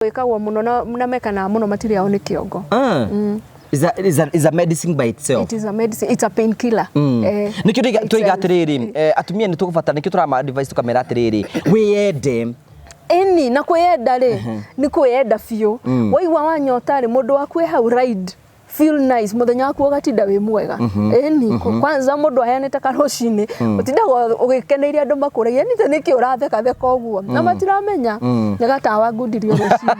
Wĩkagwo mũno na mekanaga mũno matirĩagwo nĩ kĩongo. Is a medicine by itself. It is a medicine, it's a painkiller. Nĩkĩo by tũiga itself. Atĩrĩrĩ, atumia nĩ tũgũbatara, nĩkĩo tũrama advice tũkamera atĩrĩrĩ, wĩyende. Ĩni, na kwĩyenda rĩ, nĩ kwĩyenda biũ. Waigua wanyota rĩ, mũndũ waku e hau, ride, feel nice, mũthenya waku ũgatinda wĩ mwega. Ĩni, kwanza mũndũ aheanĩte karũcinĩ, ũtindaga ũgĩkeneire, andũ makũragia nĩte nĩkĩ ũrathekatheka ũguo, na matiramenya nĩ gatawa ngundirio rũcinĩ.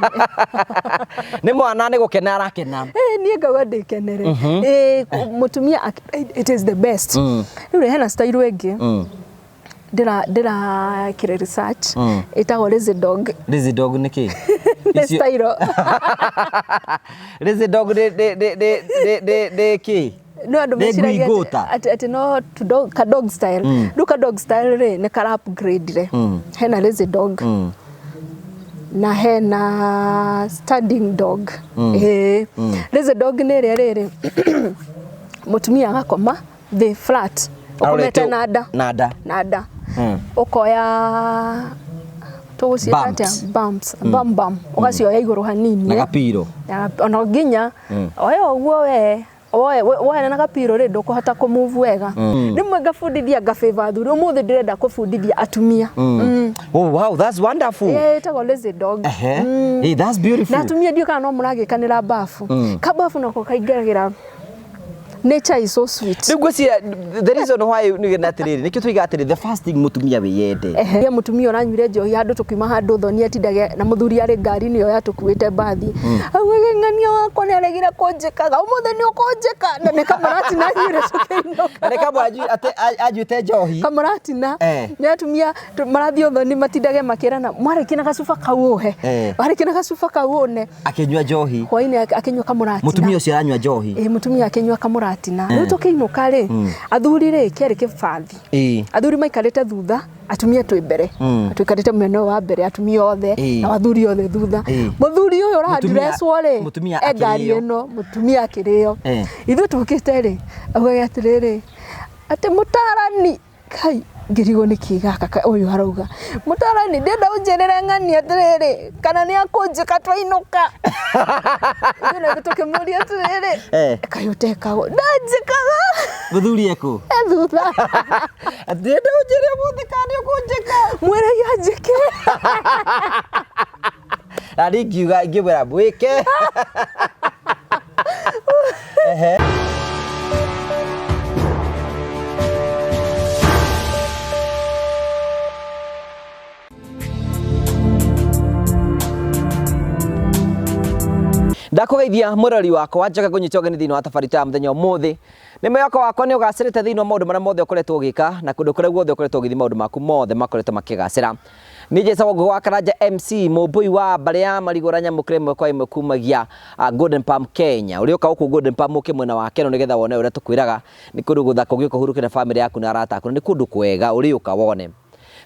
Nĩ mwana nĩ gũkena arakena. Ĩ, niĩ ngauga ndĩkenere. Ĩ, mũtumia it is the best. Rĩu rĩ, hena style ĩngĩ ndĩrakire research ĩtagwo lazy dog. Lazy dog nĩ kĩ? Nĩ style. Lazy dog nĩ kĩ? No andũ Nĩ meciragia ngui ngũta? atĩ no to dog, ka dog style. Rĩu ka dog style rĩ, nĩ kara upgrade re. Hena lazy dog na hena standing dog. Ĩĩ, lazy dog nĩ ĩrĩa rĩrĩ, mũtumia agakoma thĩ flat, ũkomete na nda. Na nda. Na nda. Ũkoya, tũgũciĩta Bumps. atĩa, bumps, bum bum, ũgacioya igũrũ hanini. Na gapiro. Ona nginya oya ũguo, we woe woe na gapiro rĩ, ndũkũhota kũ-move wega. Rĩmwe ngabundithia, ngabĩva athuri, ũmũthĩ ndĩrenda kũbundithia atumia. Oh wow, that's wonderful. Ĩĩ, ĩtagwo lazy dog. Ehe. Hey, that's beautiful. Na atumia, ndiũ kana no mũragĩkanĩra bafu, kabafu nako kaingagĩra. Nature is so sweet. Rĩu ngwĩciria the reason why nĩ na atĩrĩrĩ, nĩkĩo tũiga atĩrĩ, the first thing, mũtumia wĩyende. Ehe, mũtumia ũranyuire njohi handũ, tũkiuma handũ thoni, atindage na mũthuri arĩ ngari-inĩ ĩyo yatũkuĩte mbathi, augage, "Ng'ania wakwa nĩ aregire kũnjĩkaga, ũmũthĩ nĩ ũkũnjĩka," na nĩ kamũratina anyuire tũkĩinũka. Na nĩ kamwe atĩ anjuĩte njohi. Kamũratina. Eh. Nĩ atumia marathiĩ ũthoni, matindage makĩrana, "Mwarĩkia na gacuba kau ũhe." Eh. "Warĩkia na gacuba kau ũne." Akĩnyua njohi. Hwainĩ akĩnyua kamũratina. Mũtumia ũcio aranyua njohi. Ĩ, mũtumia akĩnyua kamũratina. Rĩu tũkĩinũka rĩ, athuri rĩ, kĩarĩ kĩbathi. Athuri maikarĩte thutha, atumia twĩ mbere. Tũikarĩte mwena ũyũ wa mbere, atumia othe, na athuri othe thutha. Mũthuri ũyũ ũrandresswo rĩ, Mũtumia e ngari akĩrĩo. ĩno, mũtumia akĩrĩo. Eh. Ithuĩ tũkĩte rĩ, augage atĩrĩrĩ, atĩ, "Mũtarani kai." Ngĩrigwo nĩ kĩ gaka ũyũ arauga. "Mũtarani, ndĩrenda ũnjĩrĩre ng'ani atĩrĩrĩ, kana nĩ akũnjĩka twainũka." Ithuĩ naithuĩ tũkĩmũria atĩrĩrĩ, Eh. "Kaĩ ũtekagwo?" "Ndanjĩkaga." Mũthuri ekũ? E thutha. Ndĩrenda ũnjĩre ũmũthĩ kana nĩ ũkũnjĩka. "Mwĩre anjĩke." Na niĩ ngiuga, ngĩmwĩra mwĩke. Ehe. Ndakũgeithia mũrori wakwa, njoke ngũnyite ũgeni thĩinĩ wa tabarĩra ya mũthenya ũmũthĩ. Nĩ mwĩhoko wakwa nĩ ũgacĩrĩte thĩinĩ wa maũndũ marĩa mothe ũkoretwo ũgĩka, na kũndũ kũrĩa guothe ũkoretwo ũgĩthiĩ, maũndũ maku mothe makoretwo makĩgacĩra. Niĩ njĩtagwo Ngũgĩ wa Karanja MC mũmbũi wa mbarĩ ya marigũ nyamũkĩre ĩmwe kwa ĩmwe kumagia Golden Palm Kenya. Ũrĩũka gũkũ Golden Palm, ũke mwena wa Keno nĩgetha wone ũrĩa tũkwĩraga. Nĩ kũndũ gũthaka, ũgĩũka ũhurũke na bamĩrĩ yaku na arata aku, na nĩ kũndũ kwega ũrĩũka wone.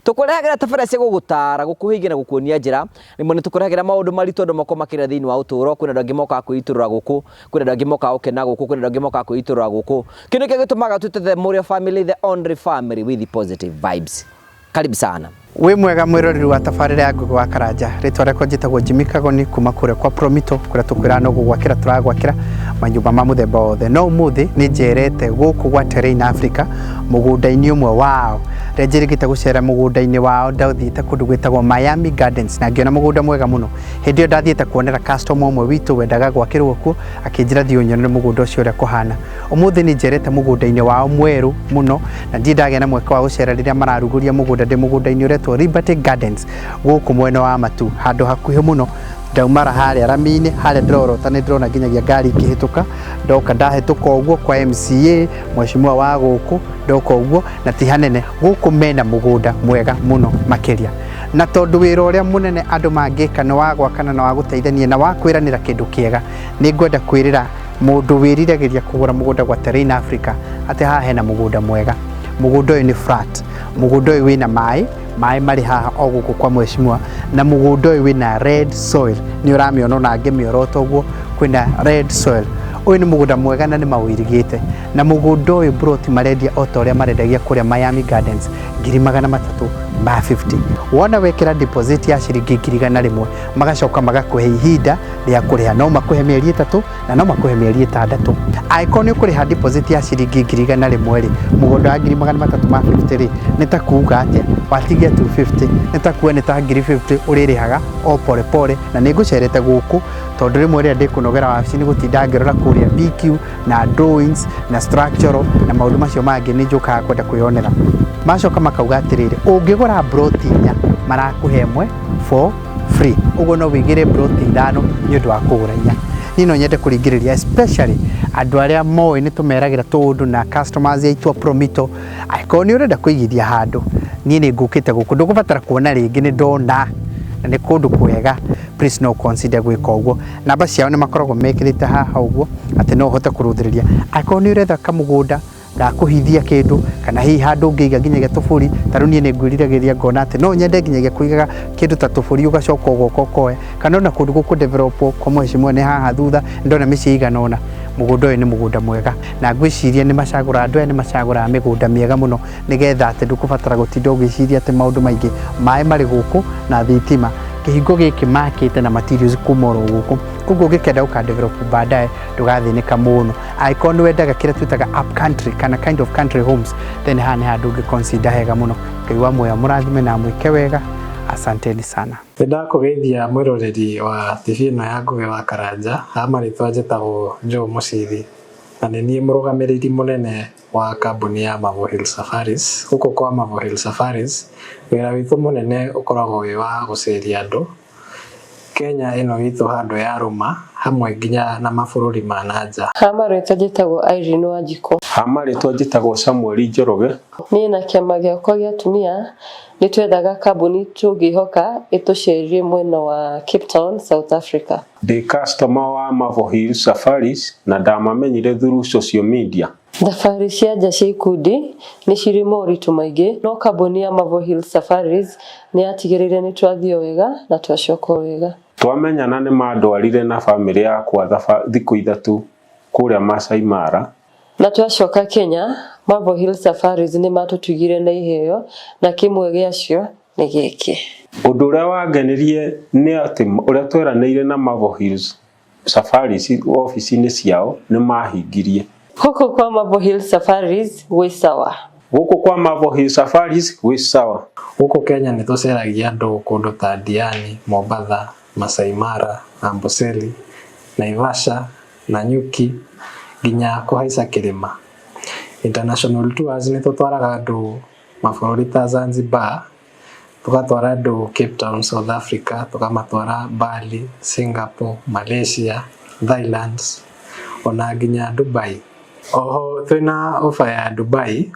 Tũkũrehagĩra tabarĩra cia gũgũtara, gũkũhingia na gũkuonia njĩra. Rĩmwe nĩ tũkũrehagĩra maũndũ maritũ andũ makorwo makĩrĩa thĩinĩ wa ũtũũro. Kwĩna andũ angĩ mokaga kwĩitũrũra gũkũ, kwĩna andũ angĩ mokaga gũkena gũkũ, kwĩna andũ angĩ mokaga kwĩitũrũra gũkũ. Kĩu nĩkĩo gĩtũmaga twĩte the Mũrĩo family, the only family with the positive vibes. Karibu sana. Wĩ mwega mwĩroreri wa tabarĩra ya Ngũgĩ wa Karanja. Rĩtwa rĩakwa njĩtagwo Jimmy Kagoni kuma kũrĩa kwa Promito, kũrĩa tũkwĩraga no gũgwakĩra tũragwakĩra manyũmba ma mũthemba wothe. No ũmũthĩ nĩ njerete gũkũ gwa Terrain Africa, mũgũnda-inĩ ũmwe wao. Rĩrĩa njĩrĩgĩte gũcera mũgũnda-inĩ wao, ndathiĩte kũndũ gwĩtagwo Miami Gardens na ngĩona mũgũnda mwega mũno. Hĩndĩ ĩyo ndathiĩte kuonera customer ũmwe witũ wendaga gwakĩrwo kuo, akĩnjĩra thiĩ ũnyonere mũgũnda ũcio ũrĩa kũhana. Ũmũthĩ nĩ njerete mũgũnda-inĩ wao mwerũ mũno, na ndirĩ ndagĩa na mweke wa gũcera rĩrĩa mararugũria mũgũnda. Ndĩ mũgũnda-inĩ ũretwo Liberty Gardens gũkũ mwena wa Matu, handũ hakuhĩ mũno. Ndaumara harĩa rami-inĩ harĩa ndĩrorota, nĩ ndĩrona nginyagia ngari ikĩhĩtũka. Ndoka ndahĩtũka ũguo kwa MCA, mheshimiwa wa gũkũ, ndoka ũguo na ti hanene gũkũ, mena mũgũnda mwega mũno makĩria. Na tondũ wĩra ũrĩa mũnene andũ mangĩka nĩ wa gwakana na wa gũteithania na wa kwĩranĩra kĩndũ kĩega, nĩ ngwenda kwĩrĩra mũndũ wĩriragĩria kũgũra mũgũnda gwa Terrain Africa atĩ haha hena mũgũnda mwega. Mũgũnda ũyũ nĩ flat, mũgũnda ũyũ wĩna maĩ, maĩ marĩ haha o gũkũ kwa mheshimiwa, na mũgũnda ũyũ wĩna red soil, nĩ ũramĩona ona ngĩmĩorota ũguo kwĩna red soil. Ũyũ nĩ mũgũnda mwega na nĩ mawĩirigĩte, na mũgũnda ũyũ broti marendia o ta ũrĩa marendagia kũrĩa Miami Gardens, 300,000. ma 50. Wona wekĩra deposit ya ciringi 100,000, magacoka magakũhe ihinda rĩa kũrĩha, no makũhe mĩeri 3 na no makũhe mĩeri 6. Angĩkorwo nĩ ũkũrĩha deposit ya ciringi 100,000 rĩ, mũgũnda wa 350,000 rĩ, nĩ ta kuga atĩa, watigia 250, nĩ ta kuga nĩ ta 50,000 ũrĩrĩhaga o pole pole. Na nĩ ngũcerete gũkũ tondũ rĩmwe rĩrĩa ndĩkũnogera wabici nĩ gũtinda ngĩrora kũrĩa BQ na drawings na structural na maũndũ macio mangĩ, nĩ njũkaga kwenda kwĩyonera. Macoka makauga atĩrĩrĩ, ũngĩgũra broti 4 marakũhe ĩmwe for free, ũguo no wĩigĩre broti 5 nĩ ũndũ wa kũgũra 4. Niĩ no nyende kũringĩrĩria especially andũ arĩa moĩ nĩ tũmeragĩra tũũndũ na customers aitũ a Promito, angĩkorwo nĩ ũrenda kũigithia handũ, niĩ nĩ ngũkĩte gũkũ, ndũgũbatara kuona rĩngĩ, nĩ ndona na nĩ kũndũ kwega, please no consider gwĩka ũguo. Namba ciao nĩ makoragwo mekĩrĩte haha ũguo atĩ no ũhote kũrũthĩrĩria angĩkorwo nĩ ũretha kamũgũnda gakũhithia kĩndũ, kana hihi handũ ũngĩiga nginyagia tũbũri. Ta rĩu niĩ nĩ ngwĩriragĩria ngona atĩ no nyende nginyagia kũigaga kĩndũ ta tũbũri, ũgacoka ũgoka ũkoya, kana ona kũndũ gũkũ develop kwa mheshimiwa nĩ haha thutha ndona mĩciĩ igana ũna. Mũgũnda ũyũ nĩ mũgũnda mwega na ngwĩciria nĩ macagũra, andũ aya nĩ macagũraga mĩgũnda mĩega mũno, nĩgetha atĩ ndũkũbatara gũtinda ũgĩciria atĩ maũndũ maingĩ. Maĩ marĩ gũkũ na thitima, kĩhingo gĩkĩ makĩte na materials kuma oro gũkũ, koguo ũngĩkenda gũka develop baadaye ndũgathĩnĩka mũno. Angĩkorwo nĩ wendaga kĩrĩa twĩtaga up country kana kind of country homes, then haha nĩ handũ ũngĩ consider hega mũno. Ngai wa muoyo amũrathime na amwĩke wega. Asanteni sana. Nĩ ndakũgeithia mwĩroreri wa TV ĩno ya Ngũgĩ wa Karanja. Ha marĩtwa njĩtagwo Joe Mũciri na nĩ niĩ mũrũgamĩrĩri mũnene wa kambuni ya Marvel Hill Safaris. Gũkũ kwa Marvel Hill Safaris, wĩra witũ mũnene ũkoragwo wĩ wa gũceria andũ Kenya ĩno itũ handũ ya rũma hamwe nginya na mabũrũri ma na nja. Ha marĩtwa njĩtagwo Irene Wanjikũ. Ha marĩtwa njĩtagwo Samuel Njoroge. Niĩ na kĩama gĩakwa gĩa atumia nĩ twethaga kambuni tũngĩhoka ĩtũcerie mwena wa Cape Town, South Africa. Ndĩ customer wa Marvel Hill Safaris na ndamamenyire through social media. Thabarĩ cia nja cia ikundi nĩ cirĩ moritũ maingĩ, no kambuni ya Marvel Hill Safaris nĩ yatigĩrĩire nĩ twathiĩ wega na twacoka wega. Twamenyana nĩ mandwarire na bamĩrĩ yakwa thikũ 3 kũrĩa Masai Mara. Na twacoka Kenya, Marvel Hill Safaris nĩ matũtugire na iheo na kĩmwe gĩacio nĩ gĩkĩ. Ũndũ ũrĩa wangenirie nĩ atĩ ũrĩa tweranĩire na Marvel Hills Safaris obici-inĩ ciao nĩ mahingirie. Gũkũ kwa Marvel Hill Safaris gwĩ sawa. Gũkũ kwa Marvel Hill Safaris gwĩ sawa. Gũkũ Kenya nĩ tũceragia andũ kũndũ ta Diani, Mombatha, Masai Mara, Amboseli, Naivasha, Nanyuki nginya kũhaica kĩrĩma. International tours nĩ tũtwaraga andũ mabũrũri ta Zanzibar, tũgatwara andũ Cape Town, South Africa, tũkamatwara Bali, Singapore, Malaysia, Thailand ona nginya Dubai. Oho twĩna offer ya Dubai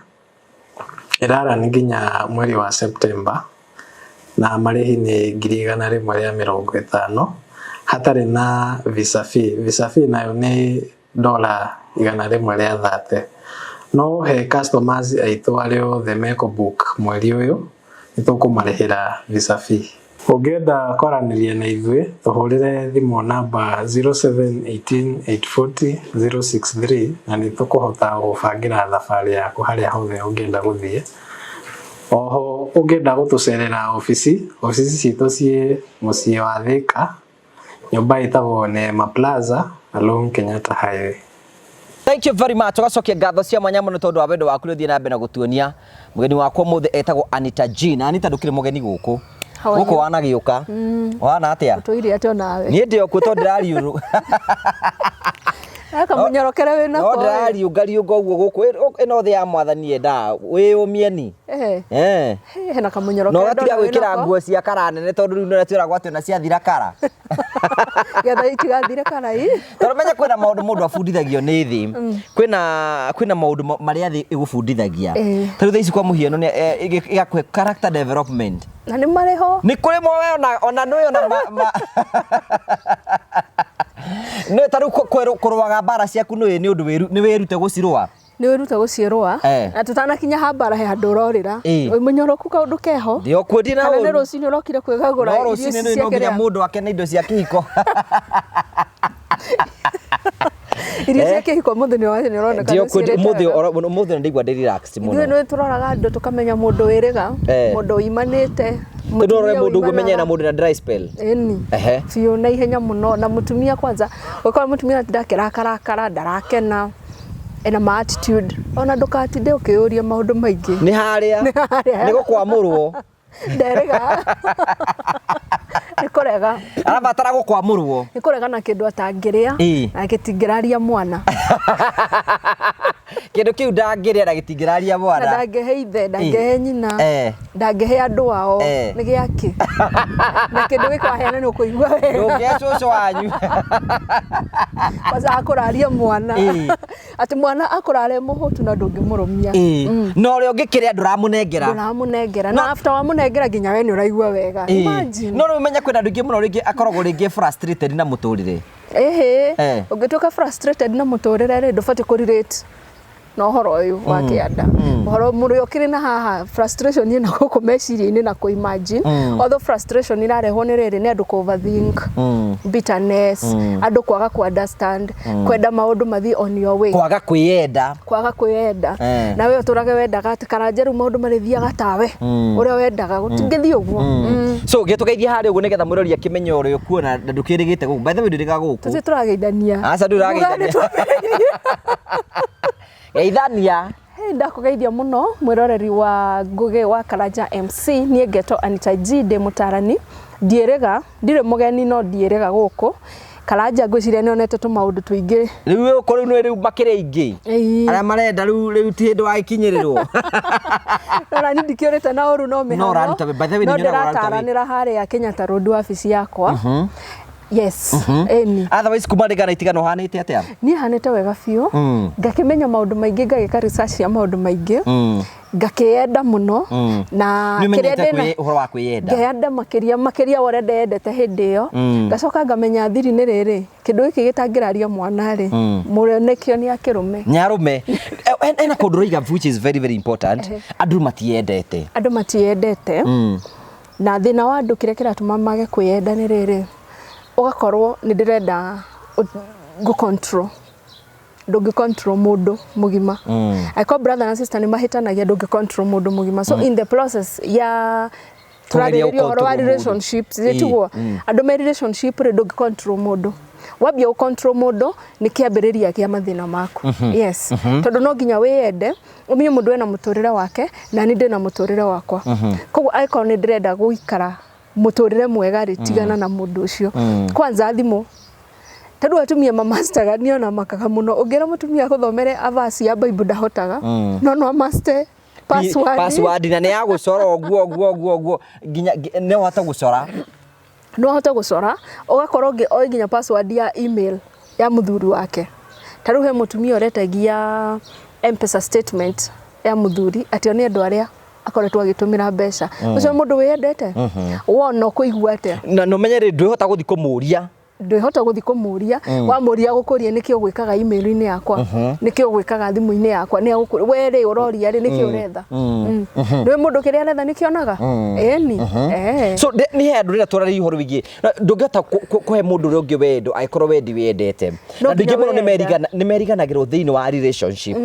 ĩrarani nginya mweri wa September na marĩhi nĩ 150,000 hatarĩ na visa fee. Visa fee nayo nĩ $130. No he customers aitũ arĩa othe mekũ book mweri ũyũ nĩ tũkũmarĩhĩra visa fee. Ũngĩenda kwaranĩria na ithuĩ tũhũrĩre thimũ namba 0718 840 063 na nĩ tũkũhota gũbangĩra thabarĩ yaku harĩa hothe ũngĩenda gũthiĩ. Oho ũngĩenda gũtũcerera obici, obici citũ ciĩ mũciĩ wa Thika, nyũmba ĩtagwo Neema Plaza along Kenyatta Highway. Thank you very much. Tugacokia ngatho cia mwanya mũno tondũ wa wendo waku ũthiĩ na mbere na gũtuonia. Mũgeni wakwa ũmũthĩ etagwo Anita G. Na Anita ndũkĩrĩ mũgeni gũkũ. Gũkũ wanagĩũka. Wana atĩa? Tũire atĩa onawe? Niĩ ndĩ okuo tondũ ndĩrariũrũ. Gaka mũnyorokere wĩ No nako. ndĩrariũnga riũnga ũguo gũkũ. Ĩno thĩ ya mwathani yendaga wĩyũmieni. Hena kamũnyorokere No ũgatiga ndona wĩ gwĩkĩra nako. nguo cia kara nene tondũ rĩu nĩ twĩragwo atĩ ona ciathira kara. Getha itigathire kara ii. Tondũ menya kwĩna maũndũ mũndũ abundithagio nĩ thĩ. Kwĩna maũndũ marĩa thĩ ĩgũbundithagia. Ta rĩu thaa ici kwa mũhiano nĩ ĩgakũhe character development. Na nĩ marĩ ho. Nĩ kũrĩ mo we ona nĩ ona ma Nĩ ta rĩu kũrũaga mbara ciaku nĩ ũndũ nĩ wĩrute gũcirũa. Nĩ wĩrute gũcirũa. Na tũtanakinya ha mbara he handũ ũrorĩra. Wĩ mũnyoroku kaũndũ keho. Ndĩ okuo ndina Kana nĩ ũru. rũcinĩ ũrokire kwĩgagũra No irio rũcinĩ ici nĩ cia no nginya kĩrĩa. mũndũ akene indo cia kĩhiko. Irio cia kĩhiko mũthĩ nĩ ũroneka Ndio nĩ ũciĩrĩte mũthĩ wega. mũthĩ ndaigua ndĩ relaxed Ithuĩ mũno. nĩ tũroraga andũ tũkamenya mũndũ wĩrĩga, mũndũ ũimanĩte, Tondũ ũrore mũtumia mũndũ ũguo menyane na ũimanaga. mũndũ na dry spell. Ĩni. Biũ na ihenya mũno, na mũtumia kwanza ũkora mũtumia atinda akĩrakarakara, ndarakena, ena ma attitude, ona ndũgatinde ũkĩyũria maũndũ maingĩ. Nĩ harĩa. Nĩ harĩa. Nĩ gũkwamũrwo. Nderega. Nĩ kũrega. Arabatara gũkwamũrwo. Nĩ kũrega na kĩndũ atangĩrĩa na gĩtingĩraria mwana. Kĩndũ kĩu ndangĩrĩa na gĩtingĩraria Na mwana. ndangĩhe ithe, ndangĩhe nyina, ndangĩhe andũ ao, nĩ gĩakĩ. Na kĩndũ gĩkĩ waheana nĩ ũkũigua wega. Ndũngĩhe cũcũ wanyu. Kwanza akũraria mwana. Atĩ mwana akũrare mũhũtu na ndũngĩmũrũmia. Na ũrĩa ũngĩkĩrĩa ndũramũnengera. Ndũramũnengera. Na after wamũnengera nginya we nĩ ũraigua wega. Imagine. No rĩu menye kwĩna andũ aingĩ mũno rĩngĩ akoragwo rĩngĩ frustrated na mũtũrĩre. Ĩhĩ, ũngĩtuĩka frustrated na mũtũrĩre rĩ, ndũbatiĩ kũ relate na ũhoro ũyũ wa kĩanda. Ũhoro mũrĩa ũkĩrĩ na haha frustration ĩna gũkũ meciria-inĩ na kũ imagine. Although frustration ĩrarehwo nĩ rĩrĩ, nĩ andũ kũ overthink, bitterness, andũ kwaga kũ understand, kwenda maũndũ mathiĩ on your way. Kwaga kwĩyenda. Kwaga kwĩyenda. Na we ũtũrage wendaga atĩ Karanja rĩu maũndũ marĩthiaga tawe ũrĩa wendaga, gũtingĩthiĩ ũguo. So gĩtũgeithie harĩa ũguo nĩgetha mwĩrori akĩmenye ũrĩa ũkuona na ndũkĩrĩgĩte gũkũ. By the way ndũrĩga gũkũ. Tũtirĩ tũrageithania. Aca ndũrĩ ũrageithania. Uga nĩ twambĩrĩirie. Geithania. Hey, ndakũgeithia mũno mwĩroreri wa Ngũgĩ wa Karanja MC, niĩ ngetwo Anita G, ndĩ mũtarani, ndiĩrĩga, ndirĩ mũgeni no ndiĩrĩga gũkũ. Karanja ngwĩciria nĩ onete tũmaũndũ tũingĩ. Rĩu gũkũ rĩu nĩ rĩu makĩrĩ aingĩ. Arĩa marenda rĩu rĩu ti hĩndĩ wagĩkinyĩrĩrwo. No nani ndikĩũrĩte na ũru no mĩhang'o. No ũraruta wĩ- by the way, No nĩ nyonaga ũraruta wĩ. ndĩrataranĩra harĩa Kenyatta Road wabici yakwa. Yes. Ĩni. Otherwise kuma rĩngana itigano ũhanĩte atĩa? Niĩ hanĩte wega biũ. Ngakĩmenya maũndũ maingĩ, ngagĩka research ya maũndũ maingĩ. Ngakĩyenda mũno. Na Nĩ kĩrĩa ũmenyete ndĩna ũhoro wa kwĩyenda. Ngeyenda makĩria makĩria wa ũrĩa ndeyendete hĩndĩ ĩyo. Ngacoka ngamenya thiri nĩ rĩrĩ, kĩndũ gĩkĩ gĩtangĩraria mwana rĩ, mũrenekio nĩ akĩrũme. Nyarume. Ena kũndũ ũroiga which is very very important. Andũ matiendete. Andũ matiendete. Na thĩna wa andũ kĩrĩa kĩratũma mage kwĩyenda nĩ rĩrĩ, ũgakorwo nĩ ndĩrenda gũ control. Ndũngĩ control mũndũ mũgima. Angĩkorwo brother na sister nĩ mahĩtanagia, ndũngĩ control mũndũ mũgima. So in the process ya Kũgeria tũrarĩrĩria ũhoro wa gũ-control mũndũ. relationships, tiguo? Andũ me relationship rĩ, ndũngĩ control mũndũ. Wambia gũ control mũndũ nĩ kĩambĩrĩria kĩa mathĩna maku. Yes. Tondũ no nginya wĩyende, ũmenye mũndũ ena mũtũrĩre wake na niĩ ndĩna mũtũrĩre wakwa. Koguo angĩkorwo nĩ ndĩrenda gũikara mũtũrĩre mwega rĩ, tigana na mũndũ ũcio. Kwanza thimũ. Tondũ atumia mamastaga niĩ ona makaga mũno. Ũngĩra mũtumia agũthomere a verse ya Bible ndahotaga. No no amaste password. Password na nĩ ya gũcora ũguo ũguo ũguo ũguo nginya nĩ ũhote gũcora. No ũhote gũcora, ũgakorwo oĩ nginya password ya email ya mũthuri wake. Ta rĩu he mũtumia ũretagia M-Pesa statement ya mũthuri atĩ one andũ arĩa akoretwo agĩtũmĩra mbeca. Ũcio mũndũ wĩyendete? Wona ũkũigua atĩa? Na no menye rĩ ndwĩhota gũthiĩ kũmũria. Ndwĩhota gũthiĩ kũmũria. Wamũria gũkũria nĩkĩ ũgwĩkaga email-inĩ yakwa, nĩkĩ ũgwĩkaga thimũ-inĩ yakwa, nĩ agũkũria we rĩ ũroria rĩ nĩkĩ ũretha. Nĩwe mũndũ kĩrĩa aretha nĩkĩonaga? Ĩni. So nĩ he andũ rĩrĩa twararĩria ũhoro wĩgiĩ ndũngĩhota kũhe mũndũ ũrĩa ũngĩ wendo angĩkorwo we ndiwendete. No Na andũ aingĩ nginya mũno wĩyende. nĩ meriganagĩrwo thĩinĩ wa relationship.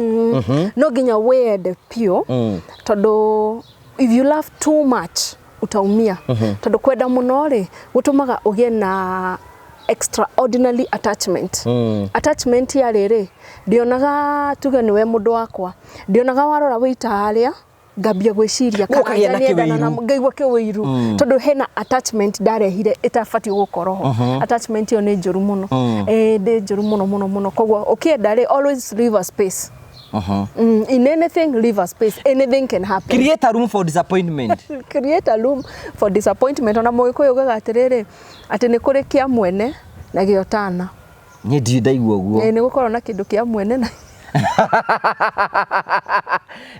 No nginya wĩyende biũ, tondũ if you love too much utaumia. Tondũ kwenda mũno rĩ gũtũmaga ũgĩe na extraordinary attachment. Attachment ya rĩrĩ, ndionaga tuge nĩwe mũndũ wakwa, ndionaga warora wĩita harĩa ngambia gwĩciria Ũkagĩa na Karanja nĩendana na kĩwĩiru. ngaigua kĩwĩiru, tondũ hena attachment ndarehire ĩtabatiĩ gũkorwo ho. Attachment ĩyo nĩ njũru mũno. Nĩ njũru mũno mũno mũno. Koguo ũkĩenda rĩ, always leave a space. In anything, leave a space. Anything can happen. Create a room for disappointment. Create a room for disappointment. Ona Mũgĩkũyũ ugaga atĩrĩrĩ, atĩ nĩ kũrĩ kĩa mwene na gĩa ũtana. Niĩ ndirĩ ndaigua ũguo. Nĩ gũkorwo na kĩndũ kĩa mwene na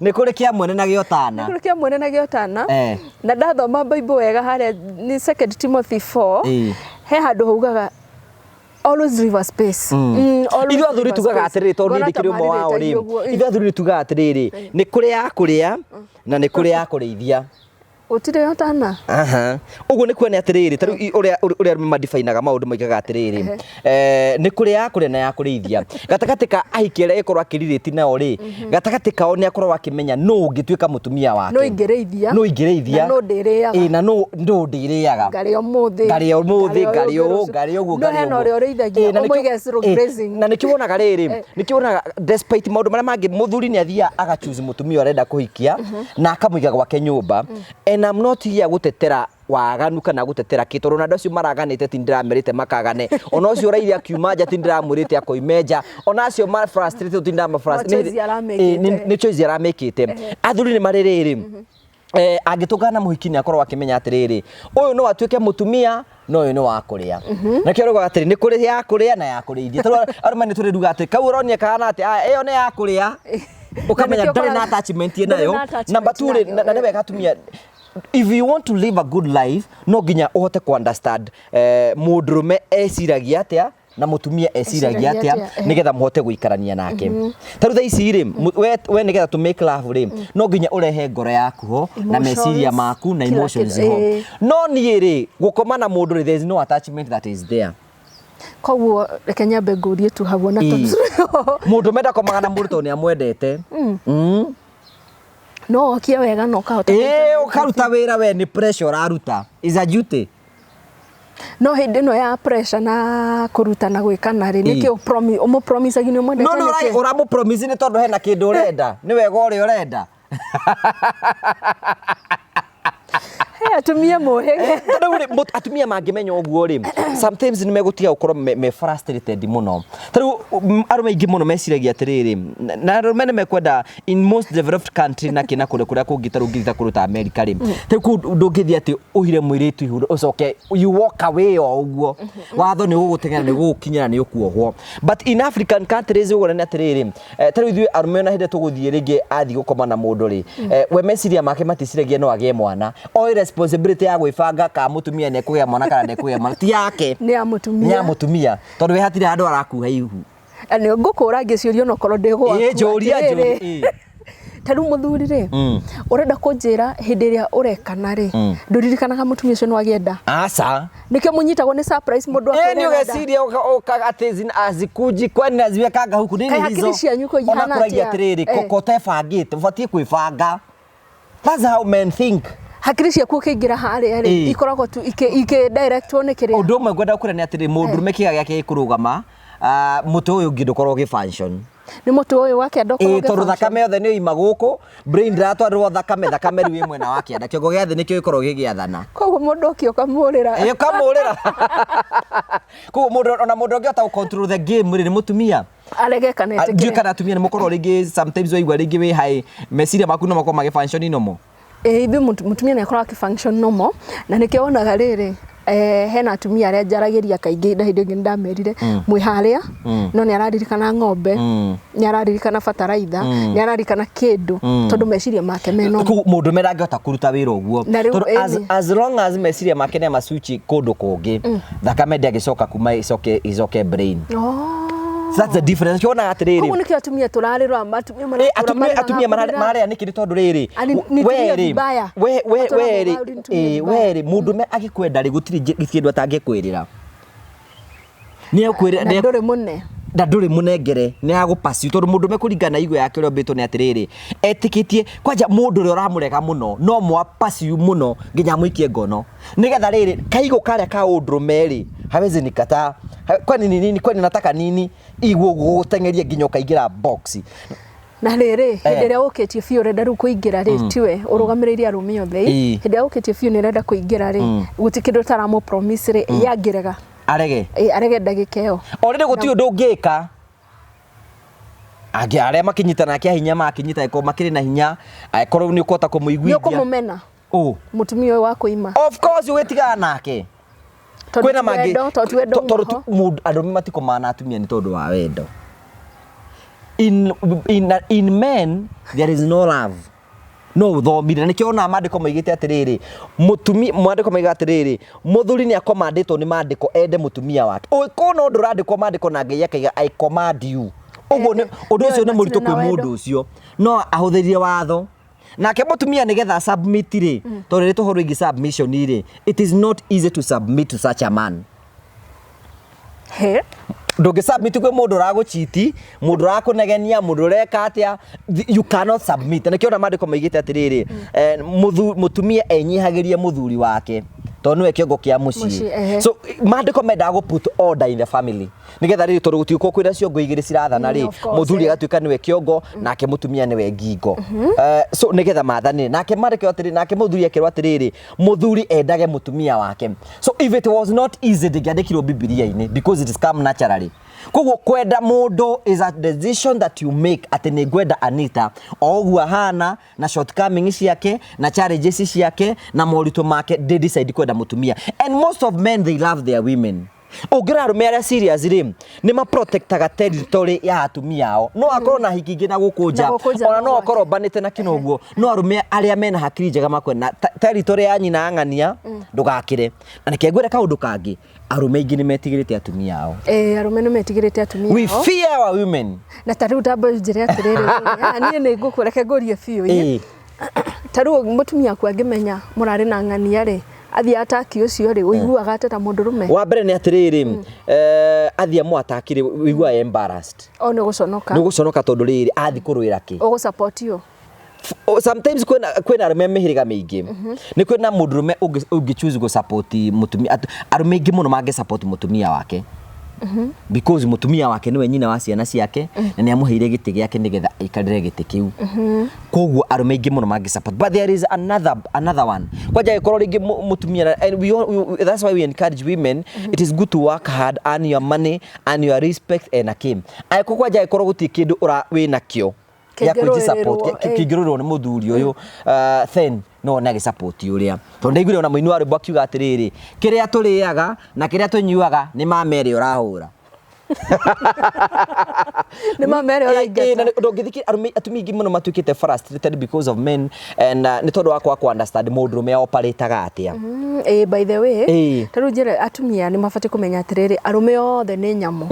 Nĩ kũrĩ kĩa mwene na gĩa ũtana. Nĩ kũrĩ kĩa mwene na gĩa ũtana. Na ndathoma Bible wega harĩa nĩ 2 Timothy 4. He handũ haugaga always leave a space. Always Ithuĩ athuri leave a tugaga space. atĩrĩrĩ, tondũ niĩ Ngona ndĩkĩrĩ ta ũmwe wao rĩ. marĩrĩtagia ũguo. Ithuĩ athuri nĩ tugaga atĩrĩrĩ, nĩ kũrĩ ya kũrĩa na nĩ kũrĩ ya kũrĩithia. Gũtirĩ ũtana. Aha. Ũguo nĩ kuonia atĩrĩrĩ, ta rĩu ũrĩa arũme madefinaga maũndũ moigaga atĩrĩrĩ, nĩ kũrĩ ya kũrĩa na ya kũrĩithia. Gatagatĩ ka ahiki arĩa ĩkorwo akĩrirĩti nao rĩ, gatagatĩ kao nĩ akoragwo akĩmenya nũ ũngĩtuĩka mũtumia wake. Nũ ingĩrĩithia. Nũ ingĩrĩithia. Na nũ ndĩrĩaga. Ĩ, na nũ ndĩrĩaga. Ngarĩa ũmũthĩ. Ngarĩa ũmũthĩ, ngarĩa ũũ, ngarĩa ũguo, No ngarĩa hena ũguo. ũrĩa ũrĩithagia, Ĩ, na nĩkĩo- ũmũige slow ĩ, grazing. Na nĩkĩo wonaga rĩrĩ, nĩkĩo wonaga despite maũndũ marĩa mangĩ, mũthuri nĩ athiaga aga choose mũtumia ũrĩa arenda kũhikia na akamũiga gwake nyũmba. And I'm not here gũtetera waganu kana gũtetera kĩ, tondũ ona andũ acio maraganĩte ti ndĩramerĩte makagane, ona ũcio ũraire akiuma nja ti ndĩramwĩrĩte akoime nja, ona acio ma frustrated ti ndĩrama No choice aramĩkĩte. Nĩ choice aramĩkĩte. Athuri nĩ marĩ rĩrĩ, angĩtũngana na mũhiki nĩ akorwo akĩmenya atĩrĩrĩ, ũyũ no atuĩke mũtumia na ũyũ nĩ wa kũrĩa. Nakĩo raugaga atĩrĩ, nĩ kũrĩ ya kũrĩa na ya kũrĩithia. Tondũ arũme nĩ tũrĩ ruga atĩ kau ũronia kahana atĩ ĩyo nĩ ya kũrĩa, ũkamenya nĩkĩo ndarĩ na ũkoraga- attachment ĩ ndũrĩ nayo. na attachment Number two rĩ, nayo, na nĩ wega atumia, if you want to live a good life, no nginya ũhote ku understand mũndũrũme eciragia atĩa na mũtumia eciragia Eciragia atĩa, atĩa, nĩgetha mũhote gũikarania nake. Ta rĩu thaa ici rĩ, we nĩgetha to make love rĩ, no nginya ũrehe ngoro yaku ho na Emotions, meciria maku na kila emotions kĩndũ, ho. No niĩ rĩ, gũkoma na mũndũ rĩ, there is no attachment that is there. Koguo reke nyambe ngũrie tu hau ona tondũ Mũndũ ndakomaga na mũndũ tondũ nĩ amwendete. No wokie wega na ũkahota Ĩ, kũruta ũkaruta wĩra, we nĩ pressure ũraruta, is a duty. No hĩndĩ ĩno ya pressure na kũruta na gwĩkana rĩ, nĩkĩ ũmũpromisagia nĩ ũmwendete No nĩ nĩkĩ? Ũramũ promise nĩ tondũ hena kĩndũ ũrenda, nĩ wega ũrĩa ũrenda. He atumia mũhĩge. Rĩu rĩ, atumia mangĩmenya ũguo rĩ, sometimes nĩ megũtiga gũkorwo me frustrated mũno. Ta rĩu arũme aingĩ mũno meciragia atĩrĩrĩ, na arũme nĩ mekwenda in most developed country na kĩna kũrĩa kũrĩa kũngĩ, ta rĩu ũngĩthiĩ ta kũndũ ta America rĩ, ta rĩu kũu ndũngĩthiĩ atĩ ũhire mũirĩtu ihu ũcoke you walk away o ũguo, watho nĩ ũgũgũteng'era, nĩ ũgũgũkinyĩra, nĩ ũkuohwo. But in African countries ũguo nĩ atĩrĩrĩ, ta rĩu ithuĩ arũme ona hĩndĩ ĩrĩa tũgũthiĩ rĩngĩ athiĩ gũkoma na mũndũ rĩ, we meciria make maticiragia no agĩe mwana, oĩ responsibility ya gwĩbanga kana mũtumia nĩ ekũgĩa mwana kana ndekũgĩa mwana ti yake. Nĩ ya Nĩ mũtumia. ya mũtumia, tondũ we hatirĩ handũ arakuha ihu. Na nĩ ngũkũra ngĩciũria onokorwo ndĩ gwaku. Ĩ, njũria, Atĩrĩrĩ, njũria, ĩ. Ta rĩu mũthuri rĩ, ũrenda kũnjĩra hĩndĩ ĩrĩa ũrekana rĩ, ndũririkanaga mũtumia ũcio no agĩenda? Aca. Nĩkĩo mũnyitagwo nĩ surprise mũndũ Ĩ, nĩ akwĩra enda. ũgeciria atĩ azikuji kwani naziwekanga huku nini Kaĩ hakiri hizo? cianyu ko Ona ihana kũragia atĩa? atĩrĩrĩ, koko ũtebangĩte ũbatiĩ kwĩbanga. That's how men think. Hakiri ciaku ũkĩingĩra harĩa rĩ, ikoragwo tu ikĩ directwo nĩ kĩrĩa. Ũndũ ũmwe ngwenda kũrĩa nĩ atĩrĩ, mũndũrũme kĩga gĩake gĩkũrũgama, mũtwe ũyũ ũngĩ ndũkorwo ũgĩ function. Nĩ mũtwe ũyũ wa kĩanda ũkorwo Ĩ, tondũ ũgĩ thakame yothe nĩ yoima gũkũ, brain ndĩratwarĩrwo thakame, thakame rĩu ĩ mwena wa kĩanda, kĩongo gĩa thĩ nĩkĩo gĩkoragwo gĩgĩathana. Koguo mũndũ ũkĩ ũkamũrĩra. Ĩ, ũkamũrĩra. Koguo mũndũ ona mũndũ ũngĩhota gũ control the game rĩ, nĩ mũtumia. Arege kana Ndiũĩ etĩkĩre. kana atumia nĩ mũkorwo rĩngĩ sometimes waigua rĩngĩ wĩ high, meciria maku no makorwo magĩ function normal. Ĩ, ithuĩ mũtumia nĩ akoragwo akĩ function normal, na nĩkĩo wonaga rĩrĩ, hena atumia arĩa njaragĩria kaingĩ, na hĩndĩ ĩngĩ nĩndamerire mwĩ harĩa, no nĩ araririkana ng'ombe, nĩ araririkana bataraitha, nĩ araririkana kĩndũ, tondũ meciria make me normal. Koguo mũndũrũme ndangĩhota kũruta wĩra ũguo. Na rĩu Tondũ ĩni. as long as meciria make nĩ ama-switch kũndũ kũngĩ, thakame ndĩangĩcoka kuma ĩcoke brain. Oh. So that's the difference. Kĩonaga atĩrĩrĩ, Koguo nĩkĩo atumia tũrarĩra, atumia Ĩ, maratũra atumia marĩraga atumia kũrĩra. mararĩa nĩkĩ? Nĩ tondũ rĩrĩ, Ani nitumie we rĩ, vibaya. we Matũra we rĩ, mauga nitumie ĩ, vibaya. we rĩ, mũndũme agĩkwenda rĩ, gũtirĩ kĩndũ atangĩkwĩrĩra. Nĩ ekwĩra Na ndũrĩ mũne. Na ndũrĩ mũnengere, nĩ agũpaciu, tondũ mũndũme kũringana na igo yake ũrĩa ũmbĩtwo nĩ atĩrĩrĩ, etĩkĩtie kwanja mũndũ ũrĩa ũramũrega mũno no mwapaciu mũno nginya amũikie ngono, nĩgetha rĩrĩ kaigo karĩa ka ũndũrũme rĩ, hawezi nikataa. Kwani ni nini, kwani nataka nini, igũ gũgũteng'eria nginya ũkaingĩra box. Na rĩrĩ, hĩndĩ ĩrĩa ũkĩtie biũ ũrenda rĩu kũingĩra rĩ, tiwe ũrũgamĩrĩire arũme othe? Hĩndĩ ĩrĩa ũkĩtie biũ nĩ ũrenda kũingĩra rĩ, gũtirĩ kĩndũ ũtaramũ promise rĩ, yangĩrega. Arege. Ĩ, arege ndagĩka ĩyo. O rĩrĩ, gũtirĩ ũndũ ũngĩka angĩ arĩa makĩnyitana kĩa hinya, makĩnyita angĩkorwo makĩrĩ na hinya, angĩkorwo nĩ ũkũhota Nĩ kũmũiguithia. ũkũmũmena Ũ? mũtumia ũyũ wa kũima? Of course, ũgĩtigana nake. Tondũ Kwĩna ti mangĩ wendo, tondũ ti wendo tondũ umaho. mũndũ arũme matikomaga na atumia nĩ tondũ wa wendo. In men there is no love. No ũthomire na nĩkĩo onaga maandĩko maigĩte atĩrĩrĩ, mũtumia, maandĩko maigaga atĩrĩrĩ, mũthuri nĩ akomandĩtwo nĩ maandĩko ende mũtumia wake. Ũngĩkorwo no ũndũ ũrandĩkwo maandĩko na Ngai akaiga "I command you", ũguo nĩ ũndũ ũcio nĩ mũritũ Matirĩ na kwĩ wendo. mũndũ ũcio, no ahũthĩrire watho. Nake mũtumia nĩgetha submit rĩ, tondũ rĩ tũhoro wĩgiĩ submission rĩ, it is not easy to submit to such a man. He. Ndũngĩ submit kwĩ mũndũ ũragũchiti, mũndũ ũrakũnegenia, mũndũ ũreka atĩa, you cannot submit. Na nĩkĩo ona maandĩko maigĩte atĩrĩrĩ, mũtumia enyihagĩrie mũthuri wake tondũ nĩwe kĩongo kĩa mũciĩ. Mũciĩ, ehe. So maandĩko mendaga gũ put order in the family nĩgetha rĩrĩ, tondũ gũtigũkorwo kwĩna ciongo igĩrĩ cirathana rĩ, Of course, mũthuri agatuĩka nĩwe kĩongo nake mũtumia nĩwe ngingo. So nĩgetha mathanire nake maandĩko atĩrĩ, nake mũthuri akerwo atĩrĩrĩ, mũthuri endage mũtumia wake. So if it was not easy, ndĩngĩandĩkirwo Bibilia-inĩ, because it is come naturally. Koguo kwenda mũndũ is a decision that you make, atĩ nĩ ngwenda Anita o ũguo ahana na shortcomings ciake na challenges ciake na moritũ make, ndĩ decide kwenda mũtumia. And most of men, they love their women. Ũngĩrora arũme arĩa serious rĩ, nĩ maprotectaga territory ya atumia ao. No akorwo na hiki ingĩ na gũkũ nja, Na gũkũ nja ona no no gwake. akorwo mbanĩte na kĩno ũguo, no arũme arĩa mena hakiri njega makwenda territory ya nyina ng'ania ndũgakĩre. Na reke ngwĩre kaũndũ kangĩ, arũme aingĩ nĩ metigĩrĩte atumia ao. Eh, arũme nĩ metigĩrĩte atumia We ao. fear our women. Na ta rĩu ndamba njĩre atĩrĩrĩ, niĩ nĩ ngũkũreke ngũrie biũ ĩ. Ta rĩu mũtumia aku angĩmenya mũrarĩ na ng'ania rĩ, athiĩ ataki ũcio rĩ, ũiguaga atĩa ta mũndũrũme? Wa mbere nĩ atĩrĩrĩ, athiĩ amwatakire, ũiguaga embarrassed. O nĩ gũconoka. Nĩ gũconoka, tondũ rĩrĩ, athiĩ kũrũĩra kĩ? Ũgũsapotio. Sometimes kwĩna arũme mĩhĩrĩga mĩingĩ. Nĩ kwĩna mũndũrũme ũngĩ choose gũ support mũtumia. Arũme aingĩ mũno mangĩ support mũtumia wake because mũtumia wake nĩwe nyina wa ciana ciake na nĩ amũheire gĩtĩ gĩake nĩgetha aikarĩre gĩtĩ kĩu. Koguo arũme aingĩ mũno mangĩ support, but there is another one, kwanja angĩkorwo rĩngĩ mũtumia and we, all, we, that's why we encourage women, it is good to work hard, earn your money, earn your respect and akim. Angĩkorwo kwanja angĩkorwo gũtirĩ kĩndũ ũra wĩnakĩo gĩa kwĩji-support, Kĩngĩrũĩrĩrwo, kĩngĩrũĩrĩrwo nĩ mũthuri ũyũ, then no one agĩsupport ũrĩa, tondũ ndaiguire ona mũini wa rwĩmbo akiuga atĩrĩrĩ, kĩrĩa tũrĩaga na kĩrĩa tũnyuaga nĩ mama ĩrĩa ũrahũra. Nĩ mama ĩrĩa Eh, na ũraingata. Ndũngĩthikĩ arũme, atumia aingĩ mũno matuĩkĩte frustrated because of men and nĩ tondũ wa kwaga ku understand mũndũrũme operataga atĩa. By the way, ta rĩu njĩre, atumia nĩ mabatiĩ kũmenya atĩrĩrĩ, arũme othe nĩ nyamũ,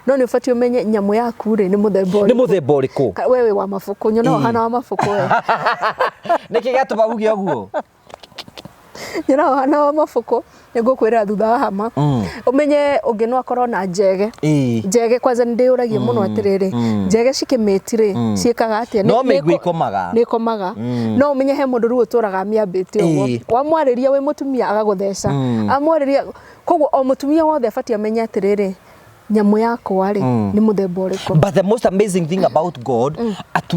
no nĩ ũbatiĩ ũmenye nyamũ yaku rĩ nĩ mũthemba Nĩ ũrĩkũ. Mũthemba ũrĩkũ? We wĩ wa mabuku, nyona ũhana wa mabuku we. Nĩkĩ gĩatũma uge ũguo? Nyona ũhana wa mabuku, nĩ ngũkwĩra thutha wa hama. Ũmenye ũngĩ no akorwo na njege. Njege kwanza nĩ ndĩyũragia mũno atĩrĩrĩ, njege cikĩmĩti rĩ, ciĩkaga atĩa? No mĩigua ikomaga. Nĩ ikomaga, no ũmenye he mũndũ rĩu ũtũraga mĩambĩte ũguo. Wamwarĩria wĩ mũtumia agagũtheca, amwarĩria. Koguo o mũtumia wothe abatiĩ amenye atĩrĩrĩ, nyamũ yakwa rĩ nĩ mũthemba ũrĩkũ. But the most amazing thing about God,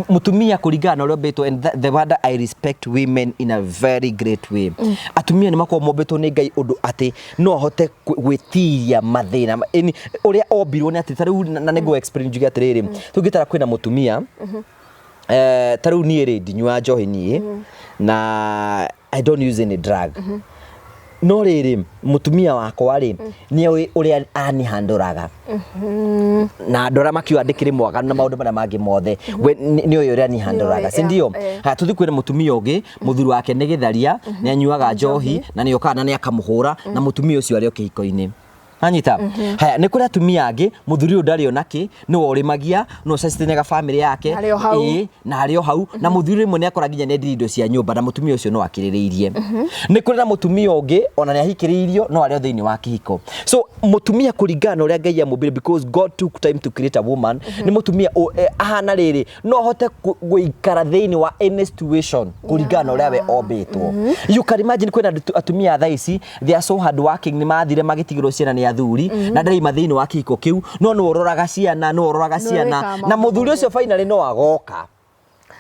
mutumia kũringana na ũrĩa ũmbĩtwo, and the wonder I respect women in a very great way. Atumia nĩ makoragwo mombĩtwo nĩ Ngai ũndũ atĩ no ahote gwĩtiria mathĩna. Ĩni, ũrĩa ombirwo nĩ atĩ ta rĩu na nĩngũ explain njuge atĩrĩrĩ, tũngĩtara kwĩna mũtumia, ta rĩu niĩ rĩ, ndinyuaga njohi niĩ na I don't use any drug, no rĩrĩ, mũtumia wakwa rĩ, nĩ oĩ ũrĩa anihandũraga na andũ arĩa makiuga ndĩkĩrĩ mwaganu na maũndũ marĩa mangĩ mothe, we nĩ oĩ ũrĩa nihandũraga, si ndio? Haya, tũthiĩ kwĩna mũtumia ũngĩ, mũthuri wake nĩ gĩtharia, nĩ anyuaga njohi na nĩ okaga na nĩ akamũhũra, na mũtumia ũcio arĩ o kĩhiko-inĩ. Anyita haya, nĩ kũrĩ atumia angĩ mũthuri ũyũ ndarĩ ona kĩ, nĩwe ũrĩmagia, nĩwe ũsustainaga family yake. Arĩ o hau. Ĩĩ, na arĩ o hau, na mũthuri rĩmwe nĩ akora nginya nĩ endirie indo cia nyũmba, na mũtumia ũcio no akĩrĩrĩirie. Nĩ kũrĩ na mũtumia ũngĩ ona nĩ ahikĩrĩirio no arĩ o thĩinĩ wa kĩhiko. So mũtumia kũringana na ũrĩa Ngai amũmbire, because God took time to create a woman, nĩ mũtumia ahana rĩrĩ, no ahote gũikara thĩinĩ wa any situation kũringana na ũrĩa we ombĩtwo. You can imagine kwĩna atumia a thaa ici, they are so hard working, nĩ mathire magĩtigĩrwo ciana nĩ athuri na ndaraima thĩinĩ wa kĩhiko kĩu, no nĩwe ũroraga ciana, nĩwe ũroraga Nĩwe ciana, wĩkaga na maũndũ mũthuri mothe. ũcio finally no agoka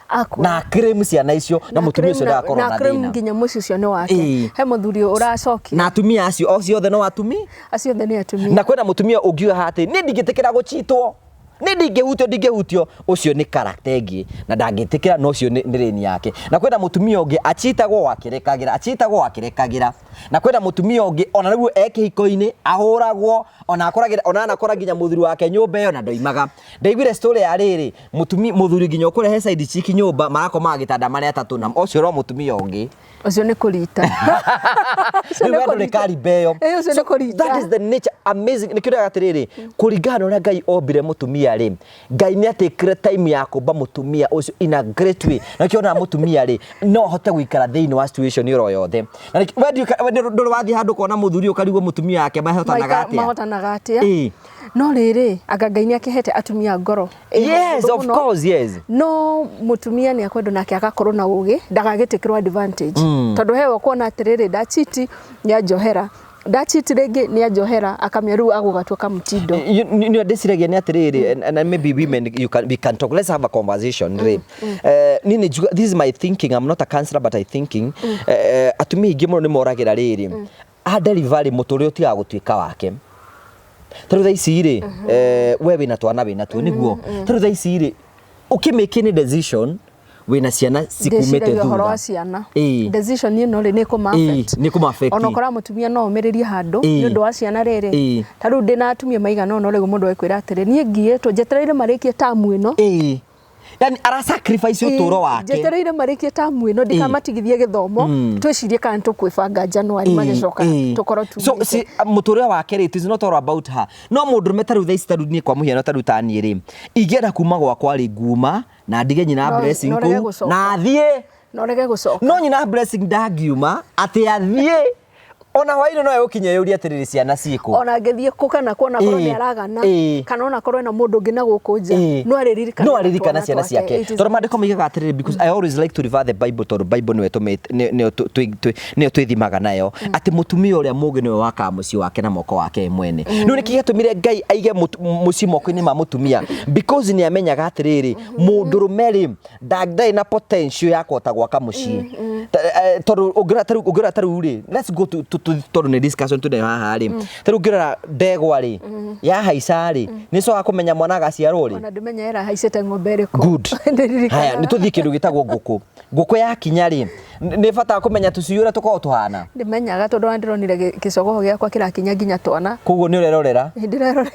Akua. na claim ciana icio, na mũtumia ũcio ndagakorwo na claim thĩna. Nginya mũciĩ ũcio nĩ wake. He mũthuri ũracokire. Na atumia acio o ciothe no atumi Acio othe nĩ atumia. Na kwĩna mũtumia ũngiuga haha atĩ niĩ ndingĩtĩkĩra gũchitwo, nĩ ndingĩhutio, ndingĩhutio, ũcio nĩ character ĩngĩ na ndangĩtĩkĩra, na ũcio nĩ rĩni yake. Na kwĩna mũtumia ũngĩ achitagwo akĩrekagĩra, achitagwo akĩrekagĩra. Na kwĩna mũtumia ũngĩ ona rĩu e kĩhiko-inĩ ahũragwo, ona akoragĩra, ona anakora nginya mũthuri wake nyũmba ĩyo na ndoimaga. Ndaiguire story ya rĩrĩ, mũtumia, mũthuri nginya ũkũrehe side chick nyũmba, marakomaga gĩtanda marĩ atatũ, na ũcio no mũtumia ũngĩ. Ũcio nĩ kũrita. Ũcio Rĩu nĩ we ndũrĩ kũrita. kariba ĩyo. Ĩ, ũcio nĩ So, kũrita. that is the nature amazing. Nĩkĩo ndĩraga atĩrĩrĩ, kũringana na ũrĩa Ngai ombire mũtumia. Mũtumia rĩ, Ngai nĩ atĩkire time ya kũmba mũtumia ũcio in a great way, na nĩkĩo onaga mũtumia rĩ, no ahote gũikara thĩinĩ wa situation oro yothe. Na nĩkĩo- we ndiũĩ we ndũrĩ wathiĩ handũ ũkona mũthuri ũkarigwo mũtumia wake mahotanaga atĩa. Mahotanaga atĩa? Ĩĩ. No rĩrĩ, anga Ngai nĩ akĩhete atumia ngoro ĩ Yes, hũthũ of mũno. course, yes. No mũtumia nĩ akwendwo nake agakorwo na ũgĩ ndagagĩtĩkĩrwo advantage, tondũ hewe ũkuona atĩrĩrĩ, ndachiti nĩ anjohera, ndachiti rĩngĩ nĩ anjohera, akamenya rĩu agũgatua kamũtindo. Nĩ ndĩciragia nĩ atĩrĩrĩ, and maybe women, you can, we can talk, let's have a conversation rĩ. Niĩ nĩ njuga, this is my thinking, I'm not a counselor, but I thinking, atumia aingĩ mũno nĩ moragĩra rĩrĩ, a delivery mũtũrĩre ũtigaga gũtuĩka wake. Ta rĩu thaa ici rĩ, we wĩna twana, wĩna tuo nĩguo, ta rĩu thaa ici rĩ, ũkĩmake any decision wĩna ciana cikumĩte Ndĩciragia ũhoro wa thutha. Ciana. Ĩĩ. Decision ĩno rĩ, nĩ kũma affect. Nĩ kũma affect. Ona ũkora mũtumia no omĩrĩrie handũ nĩ ũndũ wa ciana rĩrĩ. Ta rĩu ndĩna atumia maigana ũna, rĩu mũndũ ekwĩra atĩrĩ, niĩ ngiĩtwo njetereire marĩkie tamu ĩno. Ĩĩ, yani ara sacrifice ũtũũro wake. Njetereire marĩkie tamu ĩno, ndikamatigithie gĩthomo, twĩcirie kana nĩtũkwĩbanga January magĩcoka tũkorwo So tumĩte. si, mũtũrĩre wake rĩ, it is not all about her. No mũndũrũme ta rĩu thaa ici, ta rĩu niĩ kwa mũhiano, ta rĩu ta niĩ rĩ, ingĩenda kuma gwakwa rĩ, nguma na ndige nyina Blessing No ũrege kũu gũcoka. na athiĩ. Na ũrege gũcoka. No nyina Blessing ndangiuma atĩ athiĩ, ona hwainĩ no egũkinya yũrie atĩrĩrĩ, ciana ciĩkũ? Ona angĩthiĩ kũ kana kuona korwo nĩ aragana, kana ona korwo ena mũndũ ũngĩ na gũkũ nja, no arĩririkana no aririkana twana ciana twake. Ciake. Tondũ maandĩko moigaga atĩrĩrĩ, because I always like to refer the Bible, tondũ Bible nĩyo nĩyo twĩthimaga nayo, atĩ mũtumia ũrĩa mũũgĩ nĩwe wakaga mũciĩ wake na moko wake mwene. Rĩu nĩkĩ gĩatũmire Ngai aige mũciĩ moko-inĩ ma mũtumia? Because nĩ amenyaga atĩrĩrĩ, mũndũrũme rĩ, ndarĩ na potential ya kũhota gwaka mũciĩ. Tondũ ũngĩrora ta rĩu rĩ, let's go to tondũ nĩ discussion twĩnayo haha rĩ, ta rĩu ũngĩrora ndegwa rĩ, yahaica rĩ, nĩ cokaga kũmenya mwana agaciarwo rĩ. Ona ndĩmenya era haicĩte ng'ombe ĩrĩkũ. Good. Ndĩririkanaga. Haya, nĩ tũthiĩ kĩndũ gĩtagwo ngũkũ. Ngũkũ yakinya rĩ, nĩ bataga kũmenya tũcui ũrĩa tũkoragwo tũhana? Ndĩmenyaga tondũ ona ndĩronire gĩcogoho gĩakwa kĩrakinya nginya twana. Koguo nĩ ũrerorera. Ndĩrerorera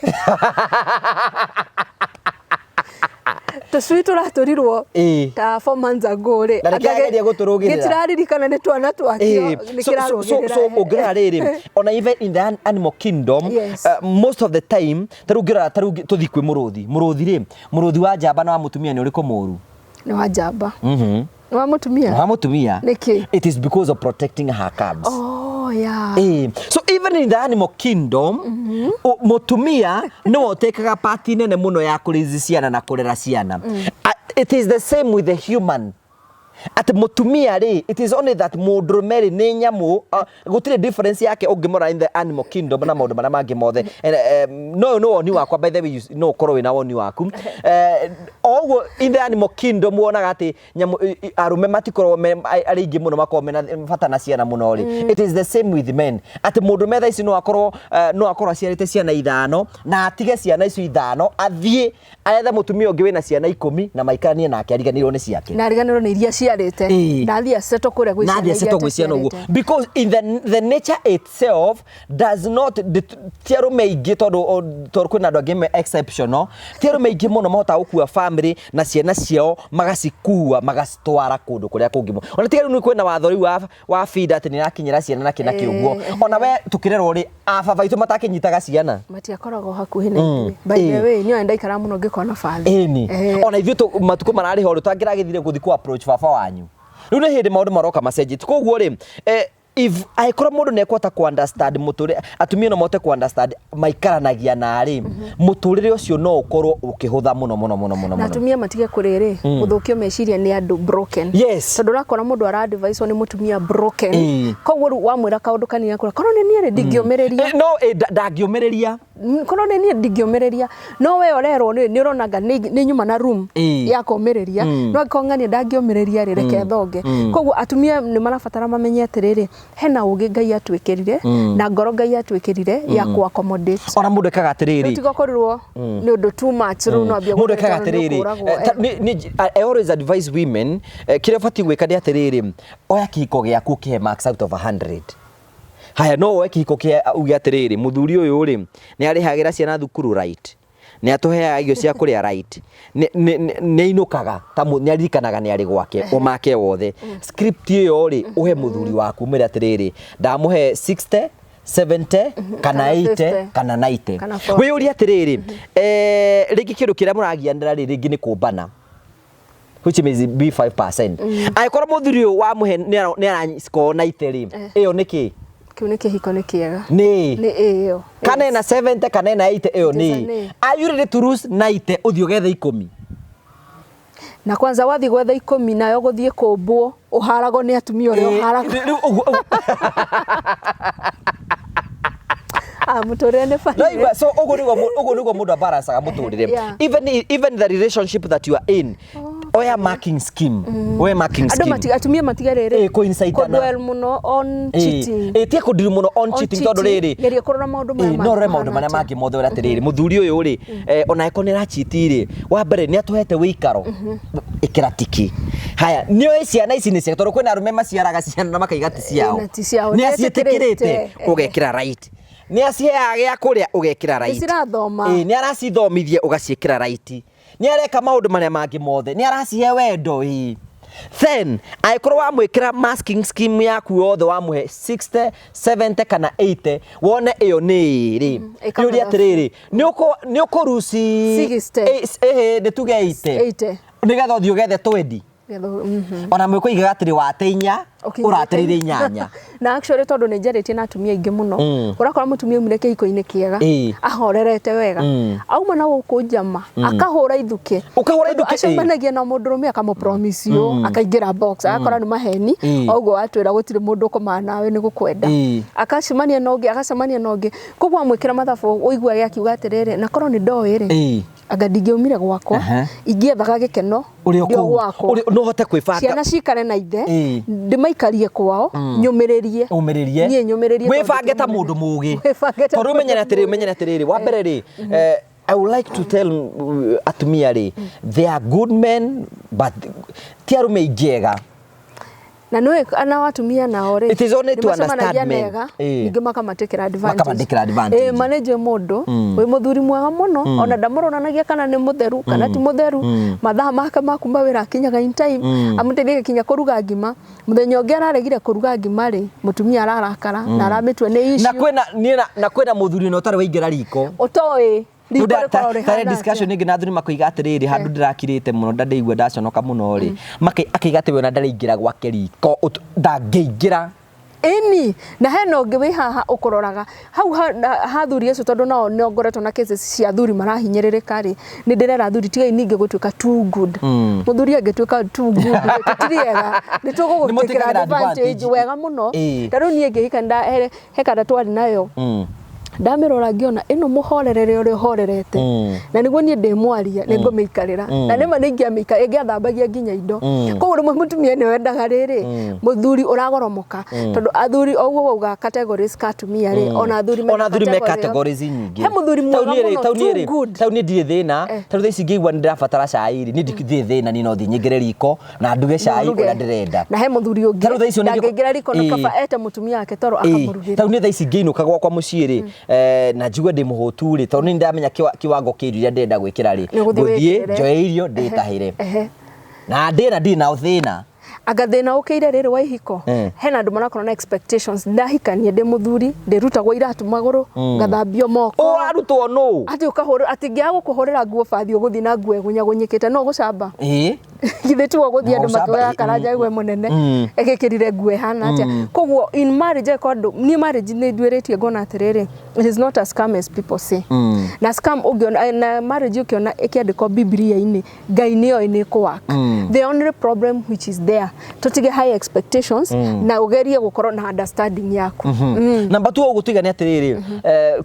tũcui tũratũrirwo ta 4 months ago rĩ. Na nĩkĩrageria gũtũrũgĩrĩra. Gĩtiraririkana nĩ twana twakĩo. Ĩĩ. So Nĩkĩrarũgĩrĩra. Ũngĩrora rĩrĩ, ona even in the animal kingdom, Yes. most of the time, ta rĩu ũngĩrora, ta rĩu tũthiĩ kwĩ mũrũthi. Mũrũthi rĩ, mũrũthi wa njamba na wa mũtumia nĩ ũrĩkũ mũru? Nĩ wa njamba. Nĩ wa mũtumia. Wa mũtumia. Nĩkĩ? It is because of protecting her cubs. Oh, yeah. So even in the animal kingdom, mũtumia nĩwe ũtekaga part nene mũno ya kũraise ciana na kũrera ciana. It is the same with the human, atĩ mũtumia rĩ, it is only that mũndũrũme rĩ, nĩ nyamũ, gũtirĩ difference yake ũngĩmũrora in the animal kingdom na maũndũ marĩa mangĩ mothe. And no ũyũ nĩ woni wakwa, by the way, no ũkorwo wĩna woni waku. O ũguo in the animal kingdom wonaga atĩ nyamũ arũme matikoragwo me arĩa aingĩ mũno makoragwo mena bata na ciana mũno rĩ, it is the same with men, atĩ mũndũrũme thaa ici no akorwo aciarĩte ciana ithano na atige ciana icio ithano, athiĩ arethe mũtumia ũngĩ wĩna ciana 10 na maikaranie nake, ariganĩrwo nĩ ciake. Na ariganĩrwo nĩ iria ciarĩte. Na athiĩ aceto kũrĩa gwĩ na ciana athiĩ iria aceto gwĩ ciana ũguo, ataciarĩte. because in the nature itself does not ti arũme aingĩ, tondũ kwĩna andũ angĩ me exceptional, ti arũme aingĩ mũno mahotaga gũkua family na ciana ciao, magacikua magacitwara kũndũ kũrĩa kũngĩ mũno. Ona tiga rĩu nĩ kwĩna watho rĩu wa FIDA atĩ nĩ ĩrakinyĩra ciana na kĩ ũguo. Ona we tũkĩrerwo rĩ, ababa aitũ matakĩnyitaga ciana. Matiakoragwo hakuhĩ na ithuĩ, by the way. Niĩ ona ndaikara mũno ngĩkona bathi. Ĩni, ona ithuĩ matukũ mararĩ ho rĩ, tangĩragĩthire gũthiĩ kũ approach baba wanyu. Rĩu nĩ hĩndĩ maũndũ maroka macenjetie. Koguo rĩ, if angĩkorwo mũndũ nĩ ekũhota kũ understand mũtũrĩre, atumia no mahote kũ understand maikaranagia narĩ, mũtũrĩre ũcio no ũkorwo ũkĩhũtha mũno mũno mũno mũno Na mũno. Atumia matige kũrĩrĩ gũthũkio meciria nĩ andũ broken. Tondũ ũrakora mũndũ ara advice nĩ mũtumia broken. Koguo rĩu wamwĩra kaũndũ kanini akwĩra, korwo nĩ niĩ rĩ, ndingĩũmĩrĩria. No ndangĩũmĩrĩria. Korwo nĩ niĩ ndingĩũmĩrĩria. No we ũrerwo nĩ ũrona nĩ nyuma na room ya kũũmĩrĩria, no angĩkorwo ng'ania ndangĩũmĩrĩria rĩ, reke thonge. Koguo atumia nĩ marabatara mamenye atĩrĩrĩ, hena ũgĩ Ngai atwĩkĩrire na ngoro Ngai atwĩkĩrire ya kũ accommodate. Ona mũndũ ekaga atĩrĩrĩ, Tiga kũrirwo nĩ ũndũ too much, rĩu no ambie mũndũ ekaga gũkĩra tondũ nĩ atĩrĩrĩ, ũkũragwo. I always advise women, kĩrĩa ũbatiĩ gwĩka nĩ atĩrĩrĩ, oya kĩhiko gĩaku ũkĩhe max out of 100. Haya, no woe kĩhiko kĩa uge atĩrĩrĩ, mũthuri ũyũ rĩ, nĩ arĩhagĩra ciana thukuru, right? Nĩ atũheaga irio cia kũrĩa, right? Nĩ ainũkaga ta nĩ aririkanaga nĩ arĩ gwake o make wothe. Script ĩyo rĩ, ũhe mũthuri waku, ũmwĩre atĩrĩrĩ, ndamũhe 60 70 kana Kana 80 50, kana 90. kana 40. Wĩyũrie atĩrĩrĩ, rĩngĩ kĩndũ kĩrĩa mũragianĩra rĩ, rĩngĩ nĩ kũmbana, which means be 5%. Angĩkorwo mũthuri ũyũ wamũhe nĩ arascore 90 rĩ, ĩyo nĩ kĩ? Kĩu nĩ kĩhiko nĩ kĩega. Nĩ Nĩ ĩyo. Kana ena 70 kana ena 80, ĩyo It is a nĩ. nĩ. Are you ready to lose 90 ũthiĩ ũgethe 10? Na kwanza wathiĩ gwetha 10 nayo gũthiĩ kũmbwo ũharagwo nĩ atumia ũrĩa ũharagwo. Rĩu ũguo Ah, mũtũrĩre nĩ No, barire. so ũguo nĩguo ũguo nĩguo mũndũ abalancaga mũtũrĩre. Yeah. Even the relationship that you are in, oya marking scheme, oya marking Andũ scheme. atumia matige rĩrĩ. Ĩ, kũinsaitana. Kũdwell mũno on cheating. Ĩ, tia kũndiru mũno on cheating tondũ rĩrĩ, geria kũrora maũndũ maya no rore maũndũ marĩa mangĩ mothe ũrĩa atĩrĩrĩ, mũthuri ũyũ rĩ, ona angĩkorwo nĩ arachiti rĩ, wa mbere nĩ atũhete wĩikaro, ĩkĩra tiki. Haya, nĩ oĩ ciana ici nĩ ciake, tondũ kwĩna arũme maciaraga ciana na makaiga ti ciao. Na ti ciao, Nĩ nĩ aciĩtĩkĩrĩte, etĩkĩrĩte. ũgekĩra right. Nĩ aciheaga gĩa kũrĩa, ũgekĩra right. Nĩcirathoma. Ĩ, nĩ aracithomithia, ũgaciĩkĩra right. Nĩ areka maũndũ marĩa mangĩ mothe, nĩ aracihe wendo. Ĩ, then angĩkorwo wamwĩkĩra masking scheme yaku yothe, wamũhe 60, 70 kana 80, wone ĩyo nĩ rĩ, ĩka yũria mathabu. atĩrĩrĩ, nĩ ũkũruci 60. Ĩhĩ, nĩ tuge 80 80. nĩgetha ũthiĩ ũgethe 20. Ona mwĩkũigaga atĩrĩ wate 4, ũratereire 8. Na actually tondũ nĩ njarĩtie na atumia aingĩ mũno, ũrakora mũtumia aumire kĩhiko-inĩ kĩega, ahorerete wega, auma na gũkũ njama akahũra ithukĩ. Ũkahũra Tondũ ithukĩ, ĩ. acemanagia na mũndũrũme akamũpromise ũũ, akaingĩra box, agakora nĩ maheni. Ũguo watwĩra gũtirĩ mũndũ ũkomaga nawe nĩ gũkwenda. Akacemania na ũngĩ, agacemania na ũngĩ, koguo amwĩkĩra mathabu ũiguage akiuga atĩrĩrĩ, na korwo nĩ ndoĩ rĩ, anga ndingĩaumire gwakwa, ingĩethaga gĩkeno Ũrĩ o ndĩ o kũu. gwakwa. No ũhote kwĩbanga. Ciana cikare na ithe, ndĩmaikarie kwao, nyũmĩrĩrie. Ũmĩrĩrie. Niĩ nyũmĩrĩrie tondũ Wĩbange ta ndĩ mũndũ mũgĩ. Wĩbange ta Tondũ ũmenyere mũndũ atĩrĩrĩ, mũũgĩ. ũmenyere atĩrĩrĩ, wa mbere rĩ, I would like to tell atumia rĩ, they are good men but ti arũme aingĩ ega. Na nĩ na atumia nao rĩ, It is only to nĩmacemanagia understand men. nega, ningĩ makamatĩkĩra advantage. Makamatĩkĩra advantage. Ĩ, ma nĩ njũĩ mũndũ wĩ mũthuri mwega mũno, ona ndamũronanagia kana nĩ mũtheru kana ti mũtheru, mathaa make ma kuma wĩra akinyaga in time, amũteithagia kinya kũruga ngima. Mũthenya ũngĩ araregire kũruga ngima rĩ, mũtumia ararakara na aramĩtua nĩ Na issue. kwĩna niĩ na kwĩna mũthuri na ũtarĩ waingĩra riko. Ũtoĩ riko rĩkoragwo Tarĩ rĩhana discussion atĩa. ĩngĩ na athuri makoiga atĩrĩrĩ, handũ ndĩrakirĩte mũno ndandaigua ndaconoka mũno rĩ, akaiga atĩ we ona ndaraingĩra gwake riko, ndangĩingĩra. Ĩni, na hena ũngĩ wĩ haha ũkũroraga hau ha athuri acio, tondũ nao nĩ ngoretwo na cases cia athuri marahinyĩrĩrĩka rĩ, nĩ ndĩrera athuri tigai ningĩ gũtuĩka too good. Mũthuri angĩtuĩka too good rĩ, tũtirĩ ega, nĩ tũgũgũtĩkĩra Nĩmũtĩkagĩra advantage advantage. wega mũno. Ta rĩu niĩ ngĩhika he kanda twarĩ nayo, ndamĩrora ngĩona ĩno mũhorerere ũrĩa ũhorerete, na nĩguo niĩ ndĩ mwaria nĩ ngũmĩikarĩra, na nĩma nĩ ingĩamĩikarĩra, ĩngĩathambagia nginya indo. Koguo rĩmwe mũtumia nĩ wendaga rĩrĩ mũthuri ũragoromoka, tondũ athuri o ũguo wauga categories ka atumia rĩ, ona athuri mena Ona athuri me category. categories nyingĩ. He mũthuri Tau mwega niĩ rĩ, mũno, tau niĩ too rĩ, good. tau niĩ ndirĩ thĩna, tondũ thaa ici ngĩigua nĩ ndĩrabatara cai rĩ, niĩ ndirĩ thĩna, niĩ no thiĩ nyingĩre riko na nduge cai Ũruge. ũrĩa ndĩrenda. Na he mũthuri ũngĩ Ta rĩu thaa icio nĩ ndangĩingĩra riko na kaba ete mũtumia wake toro akamũrugĩra. Tau niĩ thaa ici ngĩinũka gwakwa mũciĩ rĩ, na njigue ndĩ mũhũtu rĩ, tondũ nĩ ndamenya kiwango kĩa irio iria ndĩrenda gwĩkĩra rĩ, Nĩ ũgũthiĩ ngũthiĩ wĩkĩrĩre. njoe irio ndĩtahĩre. Na ndĩ na ndirĩ na thĩna. Anga thĩna ũkĩire rĩrĩ wa ihiko, hena andũ marakorwo na expectations, ndahikanie ndĩ mũthuri ndĩrutagwo iratũ magũrũ, ngathambio moko. Ũrarutwo nũ? Atĩ ũkahũrwo, atĩ ngĩaga gũkũhũrĩra nguo bathi ũgũthiĩ na nguo ĩgũnyagũnyĩkĩte, no ũgũcamba. Githĩ tiwe ũgũthiĩ No andũ ũgũcamba, makĩoya karanja we mũnene egĩkĩrire nguo ĩhana atĩa. Koguo in marriage angĩkorwo andũ, niĩ marriage nĩ nduĩrĩtie ngona atĩrĩrĩ, it is not a scam as people say. Na scam ũngĩona, na marriage ũkĩona ĩkĩandĩkwo Biblia-inĩ, Ngai nĩoĩ nĩ ĩkũ-work. The only problem which is there, tũtige high expectations na ũgerie gũkorwo na understanding yaku. Namba tu ũguo tuiga nĩ atĩrĩrĩ,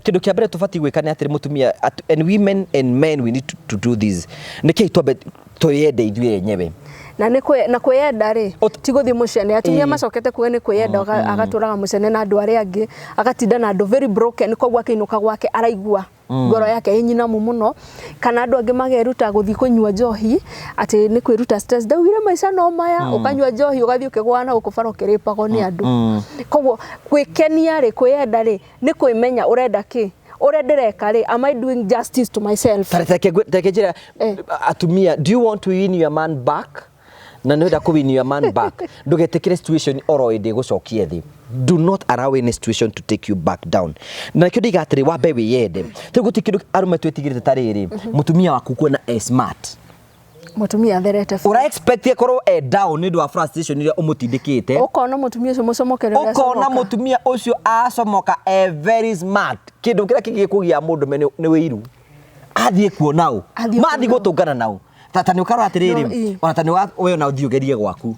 kĩndũ kĩa mbere tũbatiĩ gwĩka nĩ atĩrĩ, mũtumia and women and men, we need to do this. Nĩkĩĩ twambe twĩyende ithuĩ enyewe? Na nĩ na kwĩyenda rĩ, ti gũthiĩ mũcene. Atumia macokete kuga nĩ kwĩyenda, agatũraga mũcene na andũ arĩa angĩ, agatinda na andũ very broken, koguo akĩinũka gwake araigua ngoro yake ĩ nyinamu mũno. Kana andũ angĩ mageruta gũthiĩ kũnyua njohi atĩ nĩ kwĩruta stress, ndaugire maica no maya, ũkanyua njohi ũgathiĩ ũkĩgũaga na gũkũ bara ũkĩrĩpagwo nĩ andũ. Koguo gwĩkenia rĩ, kwĩyenda rĩ, nĩ kwĩmenya ũrenda kĩ, ũrĩa ndĩreka rĩ, am I doing justice to myself? Tareke njĩra atumia, do you want to win your man back? Na nĩ wenda kũ win your man back, ndũgetĩkĩre situation oro ĩndĩ ĩgũcokie thĩ. Do not allow any situation to take you back down. Na nĩkĩo ndiga atĩrĩ, wambe wĩyende. Rĩu gũtirĩ kĩndũ arũme twĩtigĩrĩte ta rĩrĩ, mũtumia waku kuona e smart. Mũtumia atherete biũ. Ũra expect akorwo e down nĩ ũndũ wa frustration ĩrĩa ũmũtindĩkĩte. Ũkona mũtumia ũcio mũcomokere ũrĩa Ũkona acomoka. Mũtumia ũcio acomoka e very smart. Kĩndũ kĩrĩa kĩngĩkũgia mũndũme nĩ wĩiru. Athiĩ kuona ũ? Athiĩ Mathiĩ kuona ũ. Gũtũngana nao. Ta nĩ ũkarora atĩrĩrĩ, No, ĩ. ona ta nĩ we ona ũthiĩ ũgerie gwaku.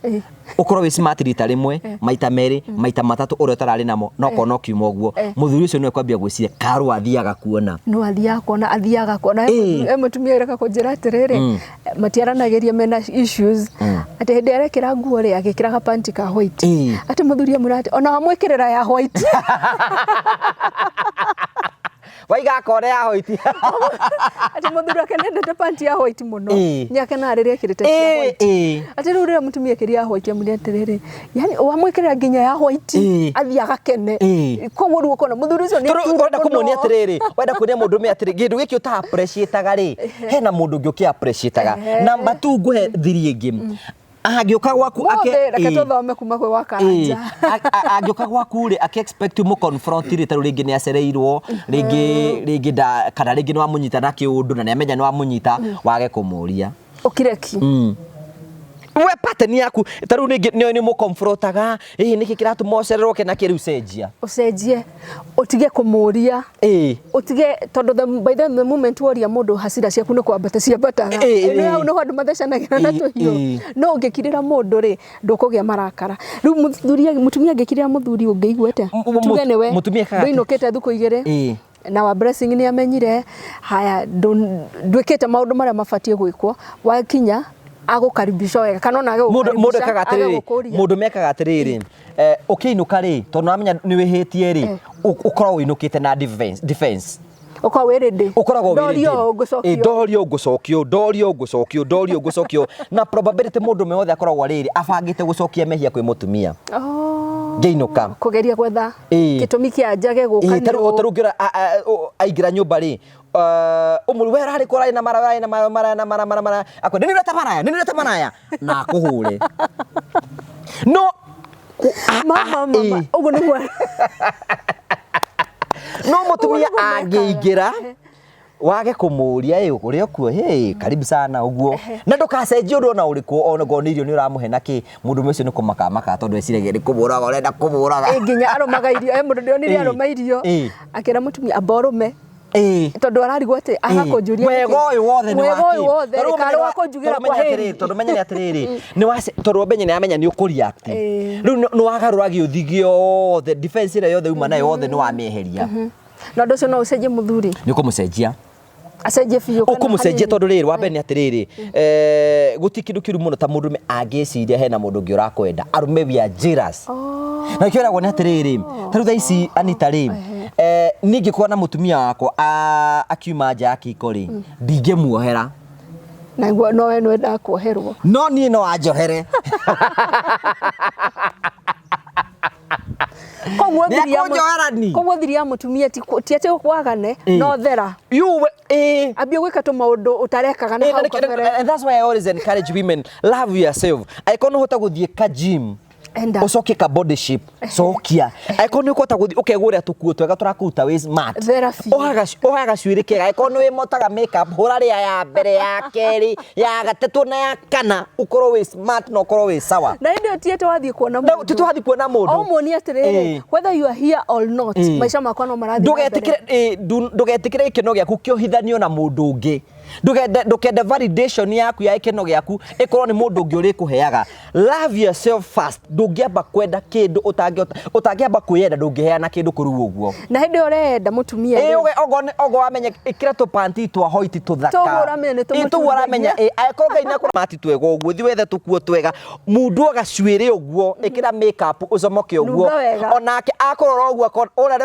Ũkorwo wĩ smart rita rĩmwe, maita merĩ, maita matatũ ũrĩa ũtararĩ namo, no ũkona ũkiuma ũguo. Mũthuri ũcio nĩwe kwambia gwĩciria karũ athiaga kuona. No athiaga kuona, athiaga kuona. E mũtumia ũreka kũnjĩra atĩrĩrĩ, matiaranagĩria mena issues, atĩ hĩndĩ ĩrĩa arekĩra nguo rĩ, agĩkĩraga panti ka white, atĩ mũthuri amwĩra atĩ ona wamwĩkĩrĩra ya white. Waiga akore ya white. Atĩ mũthuri ake nĩendete panti ya white mũno. Nĩ akenaga rĩrĩa ekĩrĩte cia white. Atĩ rĩu rĩrĩa mũtumia ekĩrire ya white, amwĩre atĩrĩrĩ, yani wamwĩkĩrĩra nginya ya white, athiĩ agakene. Koguo rĩu ũkona mũthuri ũcio nĩ Tondũ aturwo wenda kũmuonia mũno. Atĩrĩrĩ, wenda kuonia mũndũrũme atĩrĩ, kĩndũ gĩkĩ ũta appreciate-aga rĩ, hena mũndũ ũngĩ ũkĩ appreciate-aga. Number two, ngũhe thiri ĩngĩ. Angĩũka gwaku ake Mũthĩ reke tũthome kuma kwĩ wa Karanja. Angĩũka gwaku rĩ, akĩ expect mũ confront rĩ, tarĩu rĩngĩ nĩ acereirwo, rĩngĩ nda kana rĩngĩ nĩ wamũnyita na kĩũndũ na nĩ amenya nĩ wamũnyita, wage kũmũria. Ũkireki. We pattern yaku tarĩu rĩngĩ nĩ nĩ mũconfrontaga, ĩ nĩkĩ kĩratũma ũcererwo kĩ na kĩ, rĩu cenjia. Ũcenjie, ũtige kũmũria. Ũtige, tondũ by the moment woria mũndũ, hasira ciaku nĩ kwambata ciambataga. Nĩ hau nĩho andũ mathecanagĩra na tũhiũ. No ũngĩkirĩra mũndũ rĩ, ndũkũgĩa marakara. Rĩu mũthuri, mũtumia angĩkirĩra mũthuri, ũngĩigua atĩa? Tuge nĩwe Mũtumia ekaga atĩa? Ndũinũkĩte thukũ 2 na wa Blessing nĩ amenyire haya, ndwĩkĩte maũndũ marĩa mabatiĩ gwĩkwo, wakinya agũkaribisha wega kana ona age Mũndũ gũkaribisha, ekaga age atĩrĩrĩ, gũkũria. Mũndũ mekaga atĩrĩrĩ, ũkĩinũka rĩ, tondũ nĩwamenya nĩ wĩhĩtie rĩ, ũkoragwo ũinũkĩte na defense. Ũkoragwo wĩ ready. Ũkoragwo wĩ Ndorio ready. ũũ, ngũcokio. Ndorio ngũcokio, ndorio ngũcokio, ndorio ngũcokio, na probability mũndũ ũmwe wothe akoragwo rĩrĩ abangĩte gũcokia mehia kwĩ mũtumia. Ngĩinũka. Kũgeria gwetha gĩtũmi kĩa njage Tarĩu gũkanĩrwo. Tarĩu ũngĩona aingĩra nyũmba rĩ, ũmũru we ũrarĩ kũ, ũrarĩ na mara, ũrarĩ na mara, mara na mara, mara, mara, akwenda nĩ ũreta maraya, nĩ ũreta maraya, na akũhũre no Mama, mama, ũguo nĩguo. No mũtumia Ũguo nĩguo mekaga. Angĩingĩra wage kũmũria, ĩ ũrĩa ũkuo, hey, karibu sana, ũguo, na ndũkacenjie ũndũ ona ũrĩkũ, ona ngorwo nĩ irio nĩ ũramũhe na kĩ, mũndũ ũcio nĩ kũmaka maka tondũ eciragia nĩ kũmũraga ũrenda kũmũraga. Nginya arũmaga irio, mũndũ ndĩronire arũma irio, akĩra mũtumia amba ũrũme, tondũ ararigwo atĩ agakũnjũria Wega ũyũ wothe nĩ wega waki. ũyũ wothe Tondũ rĩ, karĩ wa kũnjugĩra tondũ kwa menya heri. atĩrĩrĩ, tondũ menya nĩ atĩrĩrĩ, nĩ tondũ wamenya nĩ amenya nĩ ũkũreact. Rĩu nĩ wagarũra gĩũthi gĩothe, defense ĩrĩa yothe uma nayo yothe nĩ wamĩeheria. Na ũndũ ũcio no ũcenjie mũthuri? Nĩ ũkũmũcenjia. Acenjie biũ kana Ũkũmũcenjia. Hanini? Tondũ rĩrĩ, wa mbere nĩ atĩrĩrĩ, gũtirĩ kĩndũ kĩũru mũno ta mũndũrũme angĩciria hena mũndũ ũngĩ ũrakwenda. Arũme, we are jealous. Na nĩkĩo ĩragwo nĩ atĩrĩrĩ, ta rĩu thaa ici Anita rĩ, niĩ ingĩkorwo na mũtumia wakwa akiuma nja ya kĩhiko rĩ, ndingĩmuohera. Na no we nĩwendaga kuoherwo. No niĩ no anjohere. Koguo thiri ya Nĩekũnjohera ni. Koguo thiri ya mũtumia ti atĩ wagane, no thera. You Ambie gwĩka tũmaũndũ ũtarekaga na hau kabere. And that's why I always encourage women, love yourself. Angĩkorwo nĩ ũhota gũthiĩ ka gym, Enda. ũcokie ka body shape, cokia. Angĩkorwo nĩ ũkũhota gũthiĩ ũkegũrĩra tũkuo twega tũrakũruta wĩ smart, Thera biũ. Oha gacuĩrĩ kega. Angĩkorwo nĩ wĩmotaga makeup, hũra rĩa ya mbere, ya kerĩ, ya gatatũ na ya kana, ũkorwo wĩ smart na ũkorwo wĩ sawa. Na hĩndĩ ĩyo ti atĩ wathiĩ kuona Na mũndũ. ti twathiĩ kuona mũndũ. O ũmuonie atĩrĩrĩ, whether you are here or not, maica makwa no marathiĩ na mbere. Ndũgetĩkĩre gĩkeno gĩaku kĩohithanio na mũndũ ũngĩ. Ndũkende validation yaku ya gĩkeno gĩaku ĩkorwo nĩ mũndũ ũngĩ ũrĩkũheaga. Love yourself first. Ndũngĩamba kwenda kĩndũ ũtangĩhota, ũtangĩamba kwĩyenda, ndũngĩheana kĩndũ kũrũ ũguo. Na hĩndĩ ĩyo ũreyenda mũtumia rĩ, Ogo wamenya ĩkĩra tũpanti twa white tũthaka. Tũguo ũramenya nĩ Tũguo ũramenya, tũmũturuthagia. Angĩkorwo Ngai nĩakũra mati twega ũguo, thiĩ wethe tũkuo twega, mundu gacuĩrĩ ũguo, ĩkĩra makeup, ũcomoke ũguo. Nunga wega. Onake akũrora ũguo akona ũrĩa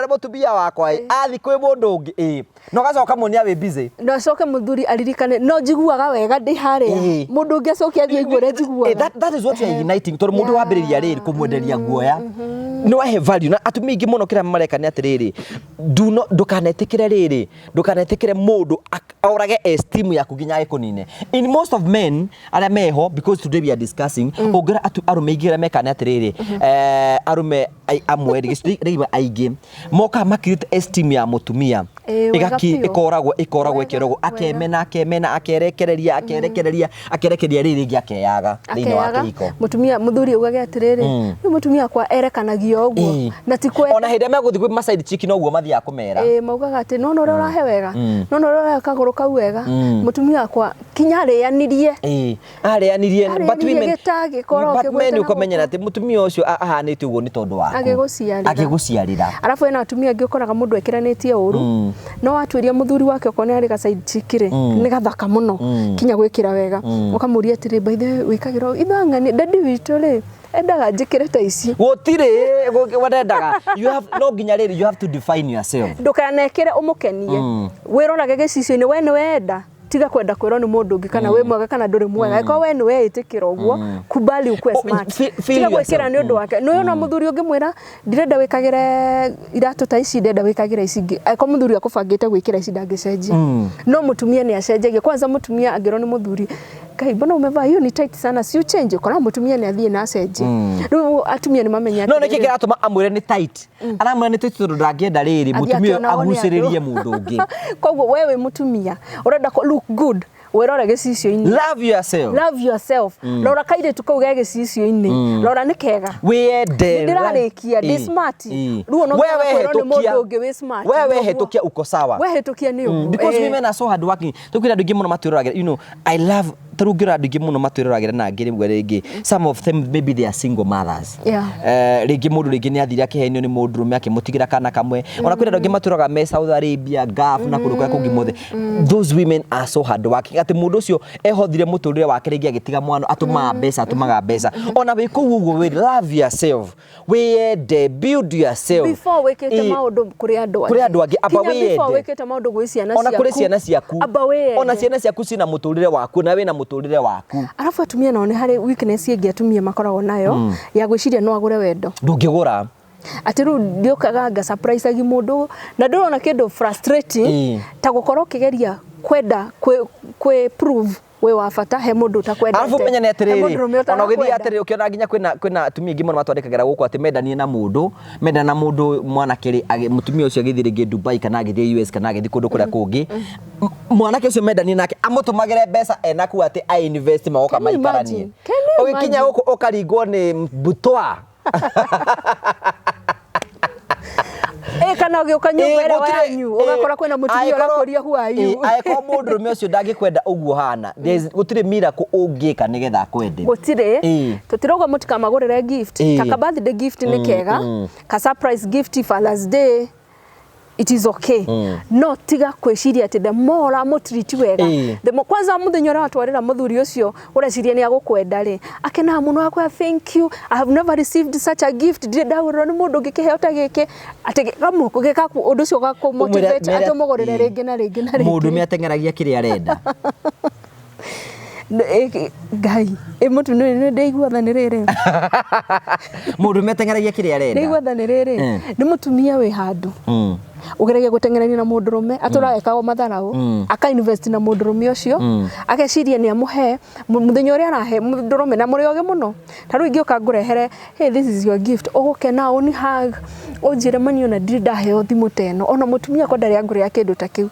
nĩ mũtumia wakwa, athi kwĩ mũndũ ũngĩ. Na ũgacoka muonia wĩ busy. Na acoke mũthuri aririkane no njiguaga wega ndĩ harĩa. Mũndũ ũngĩ acoke athiĩ aigue ũrĩa njiguaga. That is what you are igniting, tondũ mũndũ wambĩrĩria rĩrĩ kũmwenderia guoya nĩ wahe value. Na atumia aingĩ mũno kĩrĩa mareka nĩ atĩrĩrĩ, do not, ndũkanetĩkĩre rĩrĩ, ndũkanetĩkĩre mũndũ orage esteem yaku nginya agĩkũnine. In most of men arĩa meho, because today we are discussing, ũngĩra arũme aingĩ arĩa mekaga nĩ atĩrĩrĩ, arũme amwe rĩ, rĩu aingĩ mokaga makirĩte esteem ya mũtumia. Wega Ĩgaki biũ. ĩkoragwo ĩkoragwo Wega, ĩkĩoragwo, wega. akemena akemena, akerekereria akerekereria akerekereria, rĩrĩ rĩngĩ akeyaga thĩinĩ wa Akeyaga kĩhiko. Mũtumia, mũthuri augage atĩrĩrĩ, rĩu mũtumia akwa erekanagio ũguo na ti kwenda. Ona hĩndĩ ĩrĩa megũthiĩ gwĩ ma side chick, noguo mathiaga kũmera. Ĩĩ, maugaga atĩ nona ũrĩa ũrahe wega, nona ũrĩa ũrahe kagũrũ kau wega, mũtumia wakwa kinya arĩanirie. Ĩĩ, arĩanirie, but Arĩanirie women gĩtagĩkorwo but kĩgwĩte men na ũkamenyera gũkũ. atĩ mũtumia ũcio ahanĩte ũguo nĩ tondũ waku. Agĩgũciarĩra. Agĩgũciarĩra. Arabu hena atumia angĩ ũkoraga mũndũ ekĩranĩtie ũru, no watuĩria mũthuri wake okorwo nĩ arĩ ga side chick rĩ, nĩ gathaka mũno kinya gwĩkĩra wega, ũkamũria atĩrĩ, by the way, wĩkagĩra ũũ? Ithuĩ ang'ani daddy witũ rĩ, endaga njĩkĩre ta ici. Gũtirĩ wendaga, you have, no nginya rĩrĩ, you have to define yourself. Ndũkanekĩre ũmũkenie, wĩrorage gĩcicio-inĩ, we nĩ wenda, tiga kwenda kwĩrwo nĩ mũndũ ũngĩ kana wĩ mwega kana ndũrĩ mwega. Angĩkorwo we nĩ weĩtĩkĩra ũguo, kubali ukue Oh, smart. Feel Tiga yourself. gwĩkĩra nĩ ũndũ wake. Nĩ ũyũ mũthuri ũngĩmwĩra ndirenda wĩkagĩre iratũ ta ici, ndĩrenda wĩkagĩre ici ingĩ, angĩkorwo mũthuri akũbangĩte gwĩkĩra ici, ndangĩcenjia. No mũtumia nĩ acenjagia. Kwanza mũtumia angĩrwo nĩ mũthuri, "Ngai, mbona umevaa hiyo? Ni tight sana, si uchange?" Ũkora mũtumia nĩ athiĩ na acenjie. Rĩu atumia nĩ mamenya No nĩkĩ atĩrĩrĩ, kĩratũma amwĩre nĩ tight? Aramwĩra nĩ tight tondũ ndangĩenda rĩrĩ athiĩ mũtumia ũyũ akĩonagwo nĩ andũ. agucĩrĩrie mũndũ ũngĩ. Koguo we wĩ mũtumia ũrenda look good, wĩrore gĩcicio-inĩ. Love yourself. Love yourself. Rora kairĩtu kau ge gĩcicio-inĩ, rora nĩ kega. Wĩyende. Nĩndĩrarĩkia, ndĩ smart. Rĩu ona We ũngĩaga kwĩrwo nĩ wehetũkia mũndũ ũngĩ wĩ smart, we nĩ ũguo. wehetũkia uko sawa. Wehetũkia nĩ ũguo. Because women are so hard working. Tukwira andũ aingĩ mũno matwĩroragĩra, I love, tarĩu ngĩrora andũ aingĩ mũno matwĩroragĩra na ngĩrĩgua rĩngĩ, some of them maybe they are single mothers. Rĩngĩ mũndũ rĩngĩ nĩ athire akĩhenio nĩ mũndũrũme, akĩmũtigĩra kana kamwe. Ona kwĩna andũ angĩ matũraga me Saudi Arabia, Gulf na kũndũ kũrĩa kũngĩ mothe. Those women are so hard working atĩ mũndũ ũcio ehothire mũtũrĩre wake, rĩngĩ agĩtiga mwana, atũmaga mbeca, atũmaga mbeca. Ona wĩ kũu ũguo, wĩ love yourself, wĩyende, build yourself. Before wĩkĩte maũndũ kũrĩ andũ Kũrĩ andũ angĩ, amba Kinya before wĩyende. wĩkĩte maũndũ gwĩ ciana Ona kũrĩ ciaku, ciana ciaku, amba wĩyende. Ona ciana ciaku ciĩna mũtũrĩre waku na wĩna mũtũrĩre waku. Arabu atumia nao nĩ harĩ weakness ĩngĩ atumia makoragwo nayo ya gwĩciria no agũre wendo. Ndũngĩgũra. Atĩ rĩu ndiũkaga nga surprise agi mũndũ, na ndũrona kĩndũ frustrating ta gũkorwo ũkĩgeria kwenda kwĩ prove wĩ wa bata he mũndũ ũtakwendete. Arabu menya nĩ He atĩrĩrĩ, mũndũrũme ona ũgĩthiĩ ũtarakwenda. atĩrĩrĩ, ũkĩona nginya kwĩna atumia aingĩ mũno matwandĩkagĩra gũkũ atĩ mendanie na mũndũ, mendana na mũndũ mwanake rĩ, mũtumia ũcio agĩthiĩ rĩngĩ Dubai kana agĩthiĩ US kana agĩthiĩ kũndũ kũrĩa kũngĩ, mwanake ũcio mendanie nake amũtũmagĩre mbeca ena kuu atĩ a invest magoka Can you maikaranie. imagine? Can you Ũgĩkinya imagine? gũkũ ũkaringwo nĩ mbutwa. Ĩ, kana ũgĩũka nyũmba ĩrĩa wanyu ũgakora kwĩna mũtumia ũrakũria, "Who are you?" Angĩkorwo mũndũrũme ũcio ndangĩkwenda ũguo hana, gũtirĩ miracle ũngĩka nĩgetha akwende. Gũtirĩ. Tũtirauga mũtikamagũrĩre gift. Ta ka birthday gift nĩ kega, ka surprise gift, Father's Day, it is okay. No tiga kwĩciria atĩ the more ũramũtreat wega, the more, kwanza mũthenya ũrĩa watwarĩra mũthuri ũcio ũreciria nĩ agũkwenda rĩ, akenaga mũno, akwĩra, "Thank you, I have never received such a gift, ndirĩ ndagũrĩrwo nĩ mũndũ ũngĩ kĩheo ta gĩkĩ." Atĩ ũndũ ũcio ũgakũmotivate atĩ ũmũgũrĩre rĩngĩ na rĩngĩ na rĩngĩ. Mũndũrũme ateng'eragia kĩrĩa arenda. Ngai ĩ mũtu nĩ ndĩigua tha nĩ rĩrĩ. Mũndũrũme ateng'eragia kĩrĩa arenda. Ndĩigua tha nĩ rĩrĩ, nĩ mũtumia wĩ handũ ũgeragia gũteng'erania na mũndũrũme atũraga ekagwo matharaũ, aka invest na mũndũrũme ũcio, ageciria nĩ amũhe mũthenya ũrĩa arahe mũndũrũme, na mũrĩ ogĩ mũno. Ta rĩu ingĩũka ngũrehere, "Hey, this is your gift," ũgũkena, ũni hug, ũnjĩre, "Mani, ona ndirĩ ndaheo thimũ ta ĩno, ona mũtumia akwa ndarĩ angũrĩra kĩndũ ta kĩu."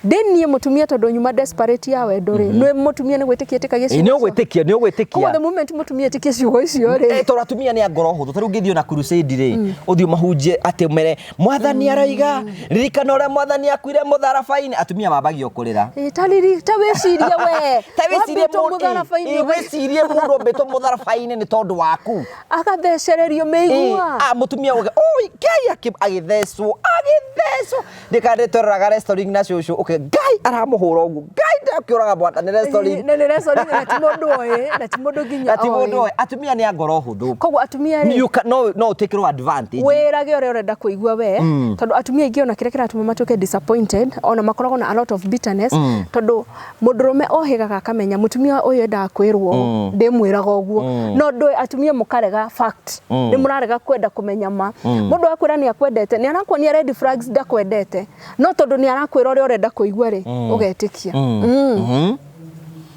Ndĩ niĩ mũtumia, tondũ nyuma desperate ya wendo rĩ, nĩ mũtumia nĩ gwĩtĩkia ĩtĩkagia Ĩ, nĩ ũgwĩtĩkia, nĩ Koguo ũgwĩtĩkia. the moment mũtumia ĩtĩkia ciugo icio rĩ, Tondũ atumia nĩ a ngoro hũthũ. Ta rĩu ũngĩthiĩ ona crusade rĩ, ũthiĩ ũmahunjie atĩ ũmere mwathani aroiga, "Ririkana ũrĩa mwathani akuire mũtharaba-inĩ," atumia mambagia kũrĩra. Ĩ, ta riri, ta wĩcirie we Ta wĩcirie wambĩtwo mũtharaba-inĩ. Ĩ, wĩcirie mũndũ ambĩtwo mũtharaba-inĩ nĩ tondũ waku. Agathecererio mĩigua. Ah, mũtumia uge, "Oi Ngai," agĩthecwo, agĩthecwo. Ndĩkandĩ tweroraga restaurant na cũcũ, ũke Ngai aramũhũra ũguo, Ngai. Ũkĩũraga mwana nĩ wrestling. Na nĩ wrestling na ti mũndũ oĩ, na ti mũndũ nginya Na ti mũndũ oĩ. oĩ. Atumia nĩ a ngoro hũthũ. Koguo atumia rĩ, You can- no ũtĩkĩrwo advantage. Wĩrage ũrĩa ũrenda kũigua we, tondũ atumia aingĩ ona kĩrĩa kĩratũma matuĩke disappointed, ona makoragwo na a lot of bitterness, tondũ mũndũrũme ohĩgaga akamenya mũtumia ũyũ endaga kwĩrwo ũũ, ndĩmwĩraga ũguo. No ndũĩ atumia mũkarega fact, nĩ mũrarega kwenda kũmenya ma. Mũndũ akwĩra nĩ akwendete, nĩ arakuonia red flags ndakwendete, no tondũ nĩ arakwĩra ũrĩa ũrenda kũigua rĩ, ũgetĩkia.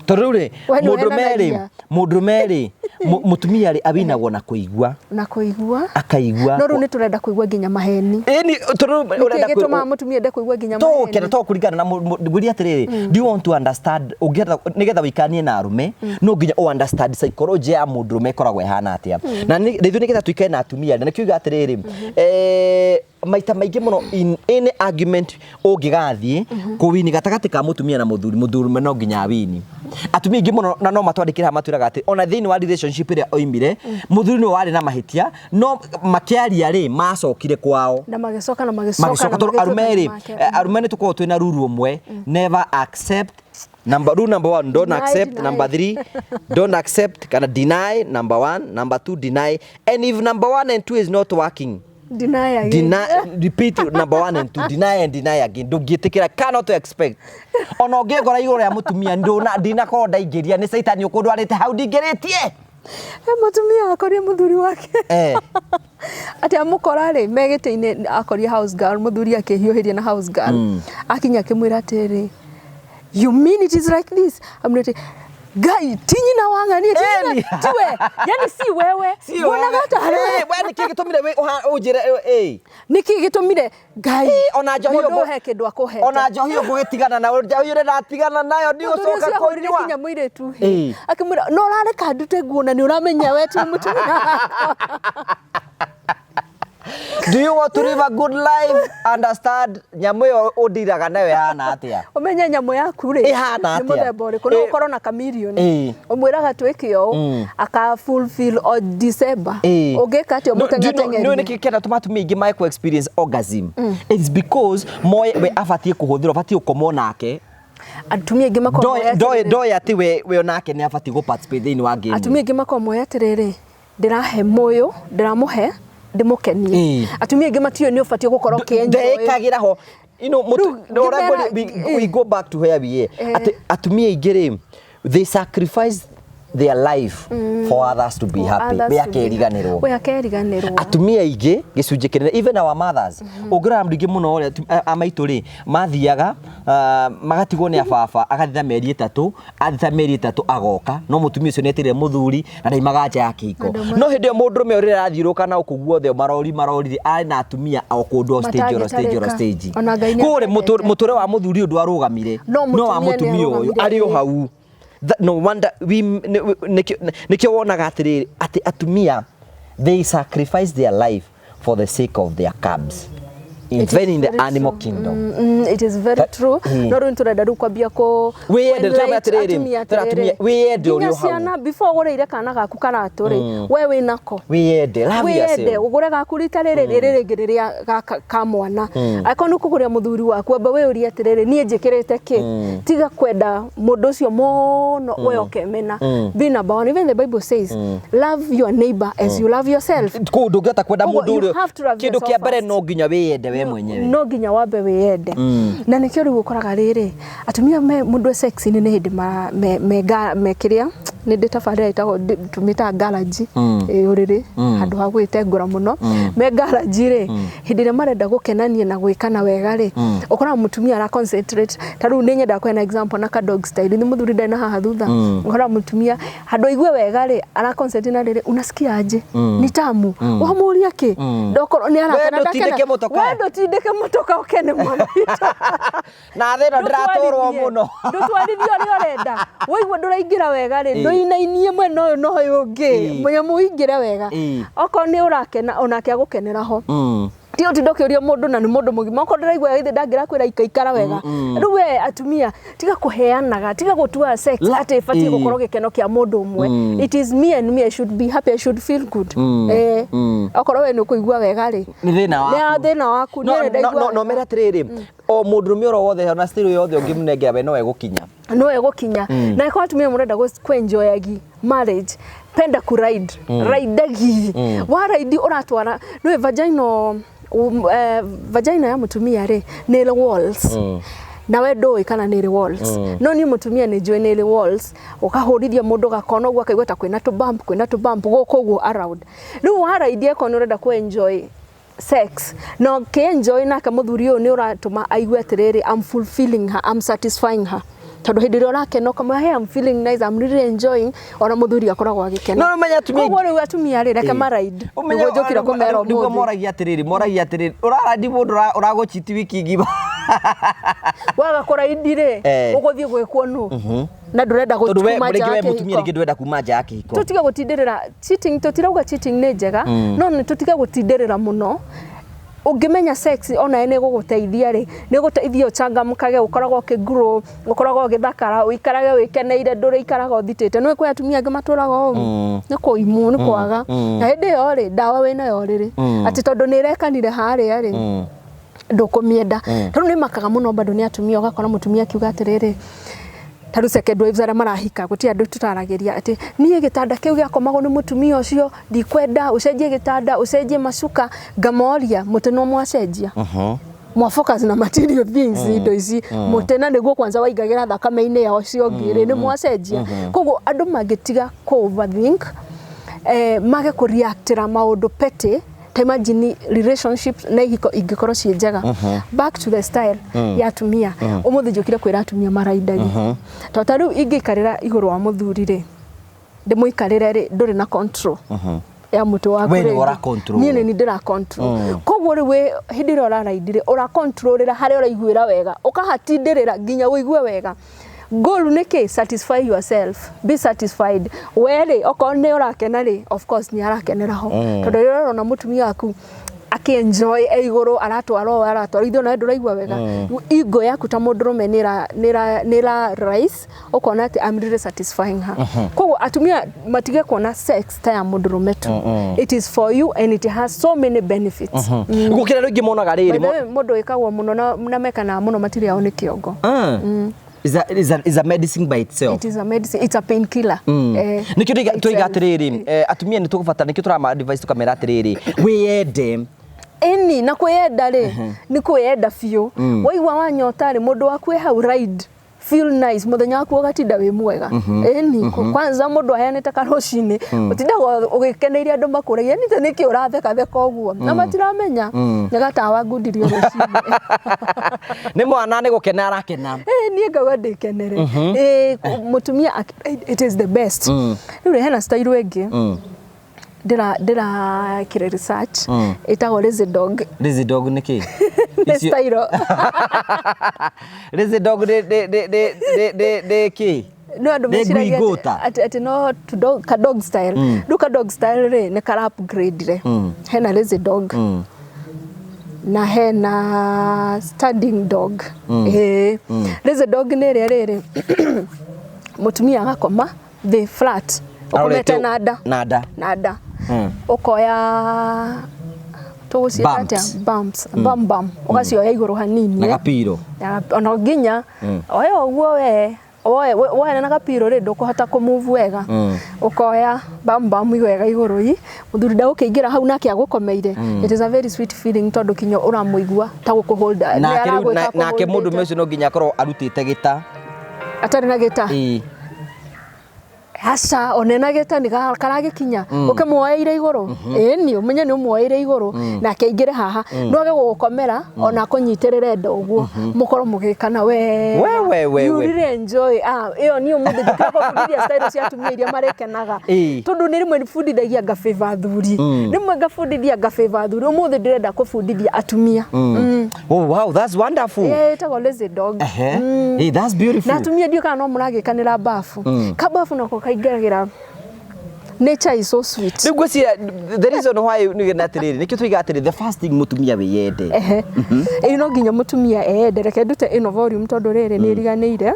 Tondũ rĩu rĩ, We nĩ mũndũrũme rĩ, ũhenanagia. Mũndũrũme rĩ, mũtumia rĩ, awinagwo na kũigua. Na kũigua. Akaigua. No rĩu nĩ tũrenda kũigua nginya maheni. Ĩni, tondũ Nĩkĩ ũrenda gĩtũmaga mũtumia ende kũigua nginya tũkena maheni? To kũringana na ngwĩrie atĩrĩrĩ, do you want to understand, ũngĩenda nĩgetha wĩikanie na arũme, no nginya ũ understand psychology ya mũndũrũme ĩkoragwo ĩhana atĩa. Na rĩu nĩgetha tũikare na atumia, na nĩkĩo uga atĩrĩrĩ, maita maingĩ mũno in any argument ũngĩgathiĩ kũwini gatagatĩ ka mũtumia na mũthuri, mũthuri no nginya awini. Atumia aingĩ mũno na no matwandĩkĩre haha matwĩraga atĩ ona thĩinĩ wa relationship ĩrĩa oimire, mũthuri nĩwe warĩ na mahĩtia, no makĩaria rĩ, macokire kwao. Na magĩcoka na magĩcoka Magĩcoka na tondũ magĩtuĩka arũme rĩ, nĩ make. Arũme nĩ tũkoragwo twĩna ruru ũmwe, never accept. Number rule number one, don't Deny, accept. deny. Number three, don't accept. Kana deny. Number one, number two, deny. And if number one and two is not working, Deny again. Deny, repeat number one and two, deny and deny again. Ndũngĩtĩkĩra, cannot expect. Ona ũngĩngora igũrũ rĩa mũtumia, ndũna ndinakorwo ndaingĩria, nĩ caitani ũkũndwarĩte hau ndingĩrĩtie. He mũtumia akorire mũthuri wake atĩ amũkora rĩ me gĩtĩ-inĩ, akorire house girl, mũthuri akĩhiũhĩria na house girl. Akinya akĩmwĩra atĩrĩrĩ, "You mean it is like this?" Amwĩra atĩ Ngai ti nyina wa ng'ania, ti nyina, Eni. tiwe, yani si wewe. Si wewe. Nguonaga tarĩ we. Eh, we nĩkĩ gĩtũmire ũnjĩre eh? Nĩkĩ gĩtũmire Ngai Ona njohi mũndũ ũguo he kĩndũ akũhete. Ona njohi ũgũgĩtigana nayo, njohi ũrĩa ndatigana nayo Mũthuri ndigũcoka ũcio ahũrire kũnyua. nginya mũirĩtu Ĩĩ. hĩ, akĩmwĩra no ũrareka ndute nguo na nĩ ũramenya we ti mũtumia wakwa. Do you want to live a good life? Understand nyamũ ĩyo ũndiraga nayo ĩhana atĩa? Ũmenye nyamũ yaku rĩ Ĩhana nĩ atĩa? mũthemba ũrĩkũ. No Ĩĩ. ũkorwo na chameleon, Ĩĩ. ũmwĩraga twĩke ũũ, aka fulfill o December. Ĩĩ. Ũngĩka atĩa? No, do you know- Ũmũteng'ateng'erie. nĩũĩ nĩkĩ kĩratũma atumia aingĩ mae kũ experience orgasm? It's because moe we abatiĩ kũhũthĩrwo, abatiĩ gũkomwo nake. Atumia aingĩ makoragwo moĩ atĩrĩrĩ- Ndoĩ atĩ we onake nĩ abatiĩ gũ participate thĩinĩ wa game. Atumia aingĩ makoragwo moĩ atĩrĩrĩ, ndĩrahe mũyũ, ndĩramũhe ndĩmũkenie. Ĩĩ. Atumia aingĩ matiũĩ nĩ ũbatiĩ gũkorwo ũkĩ-enjoy. Ndeĩkagĩra ho. You know, Rĩu no, ũrĩa ngĩmera- we go back to where we are. Atĩ atumia aingĩ rĩ, they sacrifice their life for others to be For happy. others We to be akeriganĩrwo. We akeriganĩrwo. Atumia aingĩ gĩcunjĩ kĩnene, even our mothers, ũngĩrora andũ aingĩ mũno ũrĩa a maitũ rĩ mathiaga, magatigwo nĩ ababa, agathiĩ ta mĩeri 3, athiĩ ta mĩeri 3 agoka, no mũtumia ũcio nĩetereire mũthuri na ndaimaga nja ya kĩhiko. No hĩndĩ ĩyo mũndũrũme ũrĩa arathiũrũrũka na gũkũ guothe marori marori rĩ, arĩ na atumia o kũndũ, o stage oro stage oro Matangĩtarĩka. stage. Ona Ngai nĩ Kũrĩ akwendete. mũtũrĩre wa mũthuri ũyũ ndwarũgamire, No no wa mũtumia nĩ mũtumia ũyũ arũgamire. arĩ o hau. No wonder we nĩkĩo wonaga atĩrĩrĩ atĩ atumia, they sacrifice their life for the sake of their cubs. It is Even in the very animal true. kingdom. It is very true. No rĩu nĩtũrenda rĩu kwambia kũ Wĩyende, kũ tũrauga enlight atĩrĩrĩ, atumia tũrera atumia, atĩrĩrĩ. wĩyende ũrĩ Nginya o hau. ciana, before ũgũrĩire kana gaku karatũ rĩ, we wĩnako. Wĩyende, love Wĩyende, yourself. ũgũre gaku rita rĩrĩ, rĩrĩ rĩngĩ rĩrĩa gaka ka mwana. Angĩkorwo nĩ ũkũgũrĩra mũthuri waku, amba wĩyũrie atĩrĩrĩ, niĩ njĩkĩrĩte kĩ? Tiga kwenda mũndũ ũcio mũno we ũkemena. Be number one. Even the Bible says, love your neighbor as you love yourself. Kũu ndũngĩhota kwenda Koguo mũndũ you ũrĩa have to love kĩndũ yourself kĩa mbere first. no nginya wĩyende we mwenyewe. No nginya wambe wĩyende. Na nĩkĩo rĩu ũkoraga rĩrĩ, atumia me mũndũ e sex-inĩ nĩ hĩndĩ me kĩrĩa nĩ ndĩ tabarĩra ĩtagwo tũmĩtaga garage, ũrĩrĩ handũ ha gwĩtengũra mũno. Me garage rĩ, hĩndĩ ĩrĩa marenda gũkenania na gwĩkana wega rĩ, ũkoraga mũtumia ara concentrate. Ta rĩu nĩ nyendaga kũheana example na ka dog style, nĩ mũthuri ndarĩ na haha thutha, ũkoraga mũtumia handũ aigue wega rĩ, ara concentrate na rĩrĩ, "Unasikia aje? Ni tamu?" Wamũria kĩ, ndokorwo nĩ arakena. We ndũtindĩke mũtoka. We ndũtindĩke mũtoka ũkene mwana witũ. Na thĩna ndĩratũrwo mũno. Ndũtwarithie ũrĩa ũrenda. Waigua ndũraingĩra wega rĩ, Ĩĩ. ndũinainie mwena ũyũ na ũyũ ũngĩ, Ĩĩ. mũnyamũ ũingĩre wega. Ĩĩ. Okorwo nĩ ũrakena, onake agũkenera ho. Tiga ũtinda ũkĩũria mũndũ na nĩ mũndũ mũgima, okorwo ndĩraigua githĩ ndangĩrakwĩra ikaikara wega. Rĩu we atumia, tiga kũheanaga, tiga gũtua sex atĩ ĩbatiĩ gũkorwo gĩkeno kĩa mũndũ ũmwe. It is me and me, I should be happy, I should feel good. Okorwo we nĩ ũkũigua wega rĩ, Nĩ thĩna waku. Nĩ thĩna waku. No Niĩ ndaigua no no wega. Mere atĩrĩrĩ, o mũndũrũme oro wothe ona still yothe ũngĩmũnengera we no egũkinya. No egũkinya. Na ĩkorwo atumia mũrenda kwenjoyagi marriage, penda kuride, raidagi. Wa ride ũratwara nĩ vagina, vagina ya mũtumia rĩ, nĩ ĩrĩ walls, na we ndũĩ kana nĩ ĩrĩ walls, no niĩ mũtumia nĩ njũĩ nĩ ĩrĩ walls. Ũkahũrithia mũndũ gakona ũguo, akaigua ta kwĩna tũ bump, kwĩna tũ bump gũkũ ũguo around. Rĩu wa ride, ĩkorwo nĩ ũrenda kũ-enjoy sex na ũkĩ-enjoy nake mũthuri ũyũ, nĩ ũratũma aigue atĩrĩrĩ, I'm fulfilling her, I'm satisfying her, tondũ hĩndĩ ĩrĩa ũrakena ũkamwĩra, "Hey, I'm feeling nice, I'm really enjoying," ona mũthuri akoragwo agĩkena. No ũmenye atumia Koguo rĩu atumia rĩ, reke maride. Nĩguo njũkire kũmera nĩguo ũmũthĩ. Moragia atĩrĩrĩ, ũrarandi mũndũ ũragũchiti wiki ng'ima. Waga kũraidi rĩ, ũgũthiĩ gwĩkwo nũ na ndũrenda Tondũ we kuma nja rĩngĩ ya we mũtumia kĩhiko. rĩngĩ ndũrenda kuma nja ya kĩhiko. Tũtige gũtindĩrĩra cheating. Tũtirauga cheating nĩ njega, no nĩ tũtige gũtindĩrĩra mũno. Ũngĩmenya sex onawe nĩ ĩgũgũteithia rĩ, nĩ ĩgũteithia ũcangamũkage, ũkoragwo ũkĩ-grow, ũkoragwo ũgĩthakara, ũikarage wĩkeneire, ndũrĩikaraga ũthitĩte. Nĩ kwĩ atumia angĩ matũraga ũru nĩ kũimwo, nĩ kwaga, na hĩndĩ ĩyo rĩ, ndawa wĩnayo rĩrĩ atĩ tondũ nĩ ĩrekanire harĩa rĩ, ndũkũmĩenda. Tarĩu nĩ makaga mũno bado nĩ atumia, ũgakora mũtumia akiuga atĩrĩrĩ, tarĩu second wives arĩa marahika, gũtirĩ andũ tũtaragĩria atĩ niĩ gĩtanda kĩu gĩakomagwo nĩ mũtumia ũcio ndikwenda, ũcenjie gĩtanda, ũcenjie macuka. Ngamoria, mũtĩ no mwacenjia, mwa focus na material things, indo ici, mũtĩ na nĩguo kwanza waingagĩra thakame-inĩ ya ũcio ũngĩ rĩ, nĩ mwacenjia? Koguo andũ mangĩtiga kũ overthink, mage kũ reactĩra maũndũ petty, ta imagine relationships na ihiko ingĩkorwo ciĩ njega. Back to the style ya atumia, ũmũthĩ njũkire kwĩra atumia maraindagi, tondũ ta rĩu ingĩikarĩra igũrũ wa mũthuri rĩ, ndĩmũikarĩre rĩ, ndũrĩ na control ya mũtĩ waku We nĩwe rĩngĩ. ũra control. Niĩ nĩ niĩ ndĩra control. Koguo rĩu wĩ hĩndĩ ĩrĩa ũraraindi rĩ, ũra controlĩra harĩa ũraiguĩra wega, ũkahatindĩrĩra nginya ũigue wega. Goal nĩ kĩ? Satisfy yourself, be satisfied. We rĩ, okorwo nĩ ũrakena rĩ, of course nĩ arakenera ho, tondũ rĩrĩa ũrona mũtumia waku akĩ-enjoy e igũrũ, aratwara ũũ, aratwara ithuĩ, onawe ndũraigua wega, ego yaku ta mũndũrũme nĩ ĩra rise, ũkona atĩ I'm really satisfying her. Koguo atumia matige kuona sex ta ya mũndũrũme tu. It is for you and it has so many benefits. Gũkĩra rĩu ingĩ monaga rĩrĩ By the way, mũndũ wĩkagwo mũno na mekanaga mũno matirĩ ao nĩ kĩongo. Is a medicine by itself. It is a medicine, it's a painkiller. Nĩkĩo Itself. tũiga atĩrĩrĩ, atumia nĩ tũgũbatara, nĩkĩo tũrama advice tũkamera atĩrĩrĩ, wĩyende. Ĩni, na kwĩyenda rĩ, nĩ kwĩyenda biũ. Waigua wanyota rĩ, mũndũ waku e hau, ride, feel nice, mũthenya waku ũgatinda wĩ mwega. Ĩni, kwanza mũndũ aheanĩte karũcinĩ, ũtindaga ũgĩkeneire, andũ makũragia nĩte nĩkĩ ũrathekatheka ũguo, na matiramenya nĩ gatawa ngundirio rũcinĩ. Nĩ mwana nĩ gũkena arakena. Niĩ ngauga ndĩkenere. Mũtumia it is the best. Rĩu rĩ, hena style ĩngĩ ndĩrakire research ĩtagwo lazy dog. Lazy dog nĩ kĩ? Nĩ style. Lazy dog nĩ kĩ? No andũ Nĩ meciragia ngui ngũta? atĩ no to dog, ka dog style. Rĩu ka dog style rĩ, nĩ kara upgrade re. Hena lazy dog na hena standing dog. Lazy dog nĩ ĩrĩa rĩrĩ, mũtumia agakoma thĩ flat, ũkomete na nda. Na nda. Na nda, ũkoya tũgũciĩta Bumps. atĩa, bumps, bum bum, ũgacioya igũrũ hanini. Na gapiro. Ona nginya oya ũguo we woe woe na gapiro rĩ, ndũkũhota kũ move wega. Ũkoya bam bam wega igũrũ i mũthuri ndagũkĩingĩra hau nake agũkomeire. It is a very sweet feeling, tondũ kinya ũramũigua ta gũkũhold. Nake rĩu nake mũndũ ũcio no nginya akorwo arutĩte gĩta. Atarĩ na gĩta? Ĩĩ. Aca, one na gĩta nĩ karagĩkinya, ũkĩmuoeire igũrũ. Ĩni, ũmenye nĩ ũmuoeire igũrũ nake aingĩre haha, no age gũgũkomera ona akũnyitĩrĩre nda ũguo, mũkorwo mũgĩkana we. We, we, we, You we. really enjoy. Ah, ĩyo niĩ ũmũthĩ njũkĩra kũbundithia style cia atumia iria marĩkenaga, tondũ nĩ rĩmwe bundithagia ngabĩba athuri, rĩmwe ngabundithia ngabĩba athuri, ũmũthĩ ndĩrenda kũbundithia atumia. Oh wow, that's wonderful. Ĩĩ, ĩtagwo lazy dog. Ehe. Hey, that's beautiful. Na atumia, ndiũ kana no mũragĩkanĩra bafu, kabafu nako kaingĩragĩra Nature is so sweet. Rĩu ngwĩciria the reason why nĩ na atĩrĩrĩ, nĩkĩo tũiga atĩrĩ, the first thing, mũtumia wĩyende. Ehe, ĩĩ, no nginya mũtumia eyende. Reke ndute ĩno volume tondũ rĩrĩ nĩ ĩriganĩire,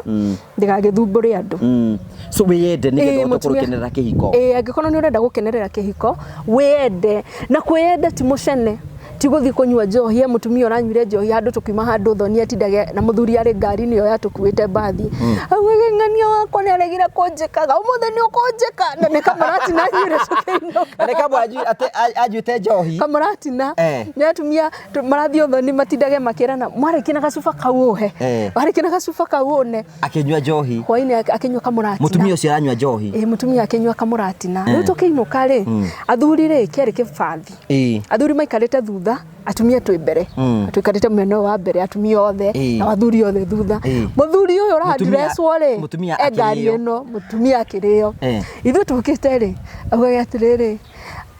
ndĩgagĩthumbũre andũ. So wĩyende nĩgetha Ĩĩ, ũhote mũtumia- gũkenerera kĩhiko. Ĩĩ, angĩkorwo nĩ ũrenda gũkenerera kĩhiko, wĩyende. Na kwĩyenda ti mũcene, ti gũthiĩ kũnyua njohi. He mũtumia ũranyuire njohi handũ, tũkiuma handũ thoni, atindage na mũthuri arĩ ngari-inĩ ĩyo yatũkuĩte mbathi, augage, "Ng'ania wakwa nĩ aregire kũnjĩkaga, ũmũthĩ nĩ ũkũnjĩka." Na nĩ kamũratina anyuire tũkĩinũka. Na nĩ kamwe atĩ anjuĩte njohi. Kamũratina. Eh. Nĩ atumia marathiĩ ũthoni, matindage makĩrana, "Mwarĩkia na gacuba kau ũhe." Eh. "Warĩkia na gacuba kau ũne." Akĩnyua njohi. Hwainĩ akĩnyua kamũratina. Mũtumia ũcio aranyua njohi. Ĩ, mũtumia akĩnyua kamũratina. Rĩu tũkĩinũka rĩ, athuri rĩ, kĩarĩ kĩbathi. Athuri maikarĩte thutha, atumia twĩ mbere. Tũikarĩte mwena ũyũ wa mbere, atumia othe, na athuri othe thutha. Mũthuri ũyũ ũrandresswo rĩ, Mũtumia e ngari akĩrĩo. ĩno, mũtumia akĩrĩo. Ithuĩ tũkĩte rĩ, augage atĩrĩrĩ,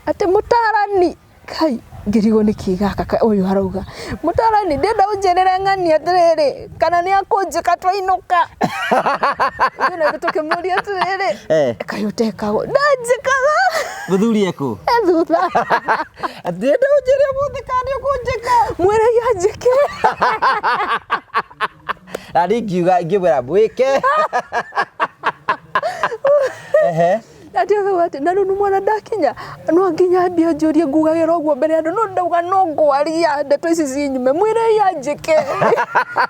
atĩ, "Mũtarani kai." Ngĩrigwo nĩ kĩ gaka ũyũ arauga. "Mũtarani, ndĩrenda ũnjĩrĩre ng'ani atĩrĩrĩ, kana nĩ akũnjĩka twainũka." Ithuĩ naithuĩ tũkĩmũria atĩrĩrĩ, "Kaĩ ũtekagwo?" "Ndanjĩkaga." Mũthuri ekũ? E thutha. Ndĩrenda ũnjĩre ũmũthĩ kana nĩ ũkũnjĩka. "Mwĩre anjĩke." Na niĩ ngiuga, ngĩmwĩra mwĩke. Ehe. Atĩ akauga atĩ, "Na rĩu nĩ mwana ndakinya, no nginya ambie anjũrie ngugagĩra ũguo mbere ya andũ, no ndauga no ngwaria ndeto ici cinyume. Mwĩrei anjĩke.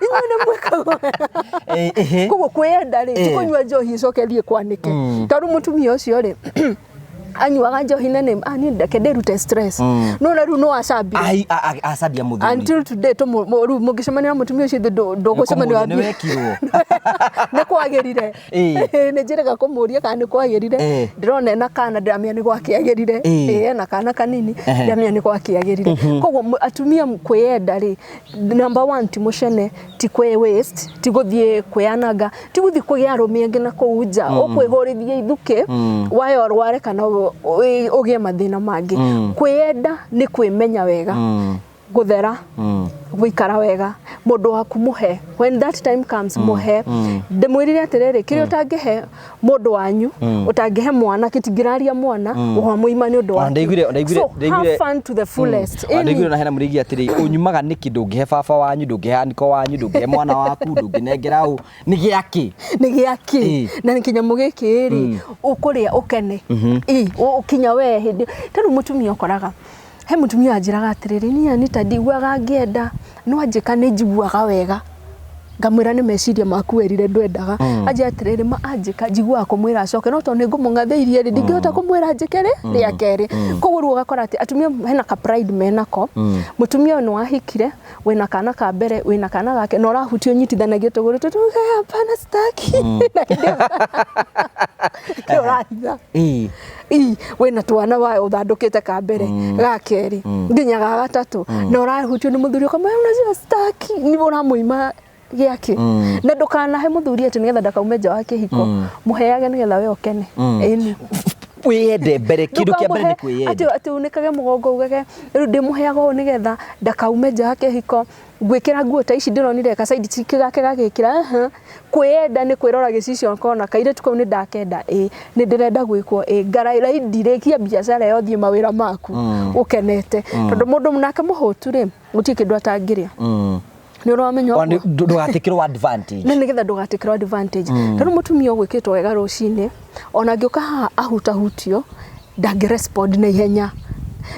Inyuĩ nĩ mwĩkaga." Ehe. Koguo kwĩyenda rĩ, ti kũnyua njohi ĩcoke thiĩ kwanĩke. Tondũ mũtumia ũcio rĩ, anyuaga njohi nene, "Ah, niĩ ndeke ndĩrute stress." No na rĩu no acambire. Ai, acambia mũthuri. Until today rĩu mũngĩcemania na mũtumia ũcio, ithe ndũgũcemania. Nĩ wekirwo. Nĩ kwagĩrire. Nĩ njĩrĩga kũmũria kana nĩ kwagĩrire. Ndĩrona ena kana, ndĩramenya nĩ gwakĩagĩrire. Ĩĩ, ena kana kanini. Ndĩramenya nĩ gwakĩagĩrire. Koguo atumia kwĩyenda rĩ, number one, ti mũcene, ti kwĩ waste, ti gũthiĩ kwĩananga, ti gũthiĩ kũgĩa arũme angĩ na kũu nja, ũkwĩhũrithia ithukĩ waya, ũrware kana ũgĩe mathĩna mangĩ. Kwĩyenda nĩ kwĩmenya wega, gũthera, gũikara wega, mũndũ waku mũhe. When that time comes, mũhe. Ndĩmwĩrire atĩrĩrĩ, kĩrĩa ũtangĩhe mũndũ wanyu, ũtangĩhe mwana, kĩtingĩraria mwana wa mũima nĩ ũndũ Ona waku. ndaiguire So have fun to the fullest. Ona ndaiguire na hena mũrĩigi atĩrĩ, ũnyumaga nĩkĩ? Ndũngĩhe baba wanyu, ndũngĩhe aniko wanyu, ndũngĩhe mwana waku, ndũngĩnengera ũ, nĩ gĩakĩ? Nĩ gĩakĩ? Na nĩ kĩnyamũ gĩkĩ rĩ, ũkũrĩa ũkene. Ĩ, ũkinya we hĩndĩ ta rĩu mũtumia ũkoraga, he mũtumia wanjĩraga atĩrĩrĩ, "Niĩ Anita, ndiguaga ngĩenda, no anjĩka nĩ njiguaga wega." Ngamwĩra, "Nĩ meciria maku, werire ndwendaga." Anjĩra atĩrĩrĩ, "Ma anjĩka njiguaga kũmwĩra acoke, no tondũ nĩ ngũmũng'athĩirie rĩ, ndingĩhota kũmwĩra njĩke rĩ rĩa kerĩ." Koguo rĩu ũgakora atĩ atumia hena ka pride menako. Mũtumia ũyũ nĩ wahikire, wĩna kana ka mbere, wĩna kana gake, na ũrahutio nyitithanagia tũgũrũ tũtũ, "Hapana, sitaki." Na hĩndĩ ĩyo kĩ ũrahitha. I wĩna twana wa ũthandũkĩte ka mbere, ga kerĩ, nginya ga gatatũ, na ũrahutio nĩ mũthuri, ũkamwĩra, "Unajua sitaki." Nĩ ũramũima gĩake. Na ndũkanahe mũthuri atĩ nĩgetha ndakaume nja wa kĩhiko. Mũheage nĩgetha we ũkene. Ĩni. Wĩyende mbere, kĩndũ kĩa mbere nĩ kwĩyenda. Atĩ unĩkage mũgongo ugage, "Rĩu ndĩmũheaga ũũ nĩgetha ndakaume nja wa kĩhiko, ngwĩkĩra nguo ta ici ndĩronire gacaidi gake gagĩkĩra." Aha. Kwĩyenda nĩ kwĩrora gĩcicio, ũkona kairĩtu kau nĩ ndakenda, ĩ nĩ ndĩrenda gwĩkwo, ĩ ngaraindi, rĩkia biacara ĩyo, thiĩ mawĩra maku ũkenete, tondũ mũndũ nake mũhũtu rĩ, gũtirĩ kĩndũ atangĩrĩa. Nĩ ũramenya Ona ũguo? Ndũgatĩkĩrwo advantage. Na nĩgetha ndũgatĩkĩrwo advantage, tondũ mũtumia ũgwĩkĩtwo wega rũcinĩ, ona angĩũka haha ahutahutio, ndangĩ respond na ihenya.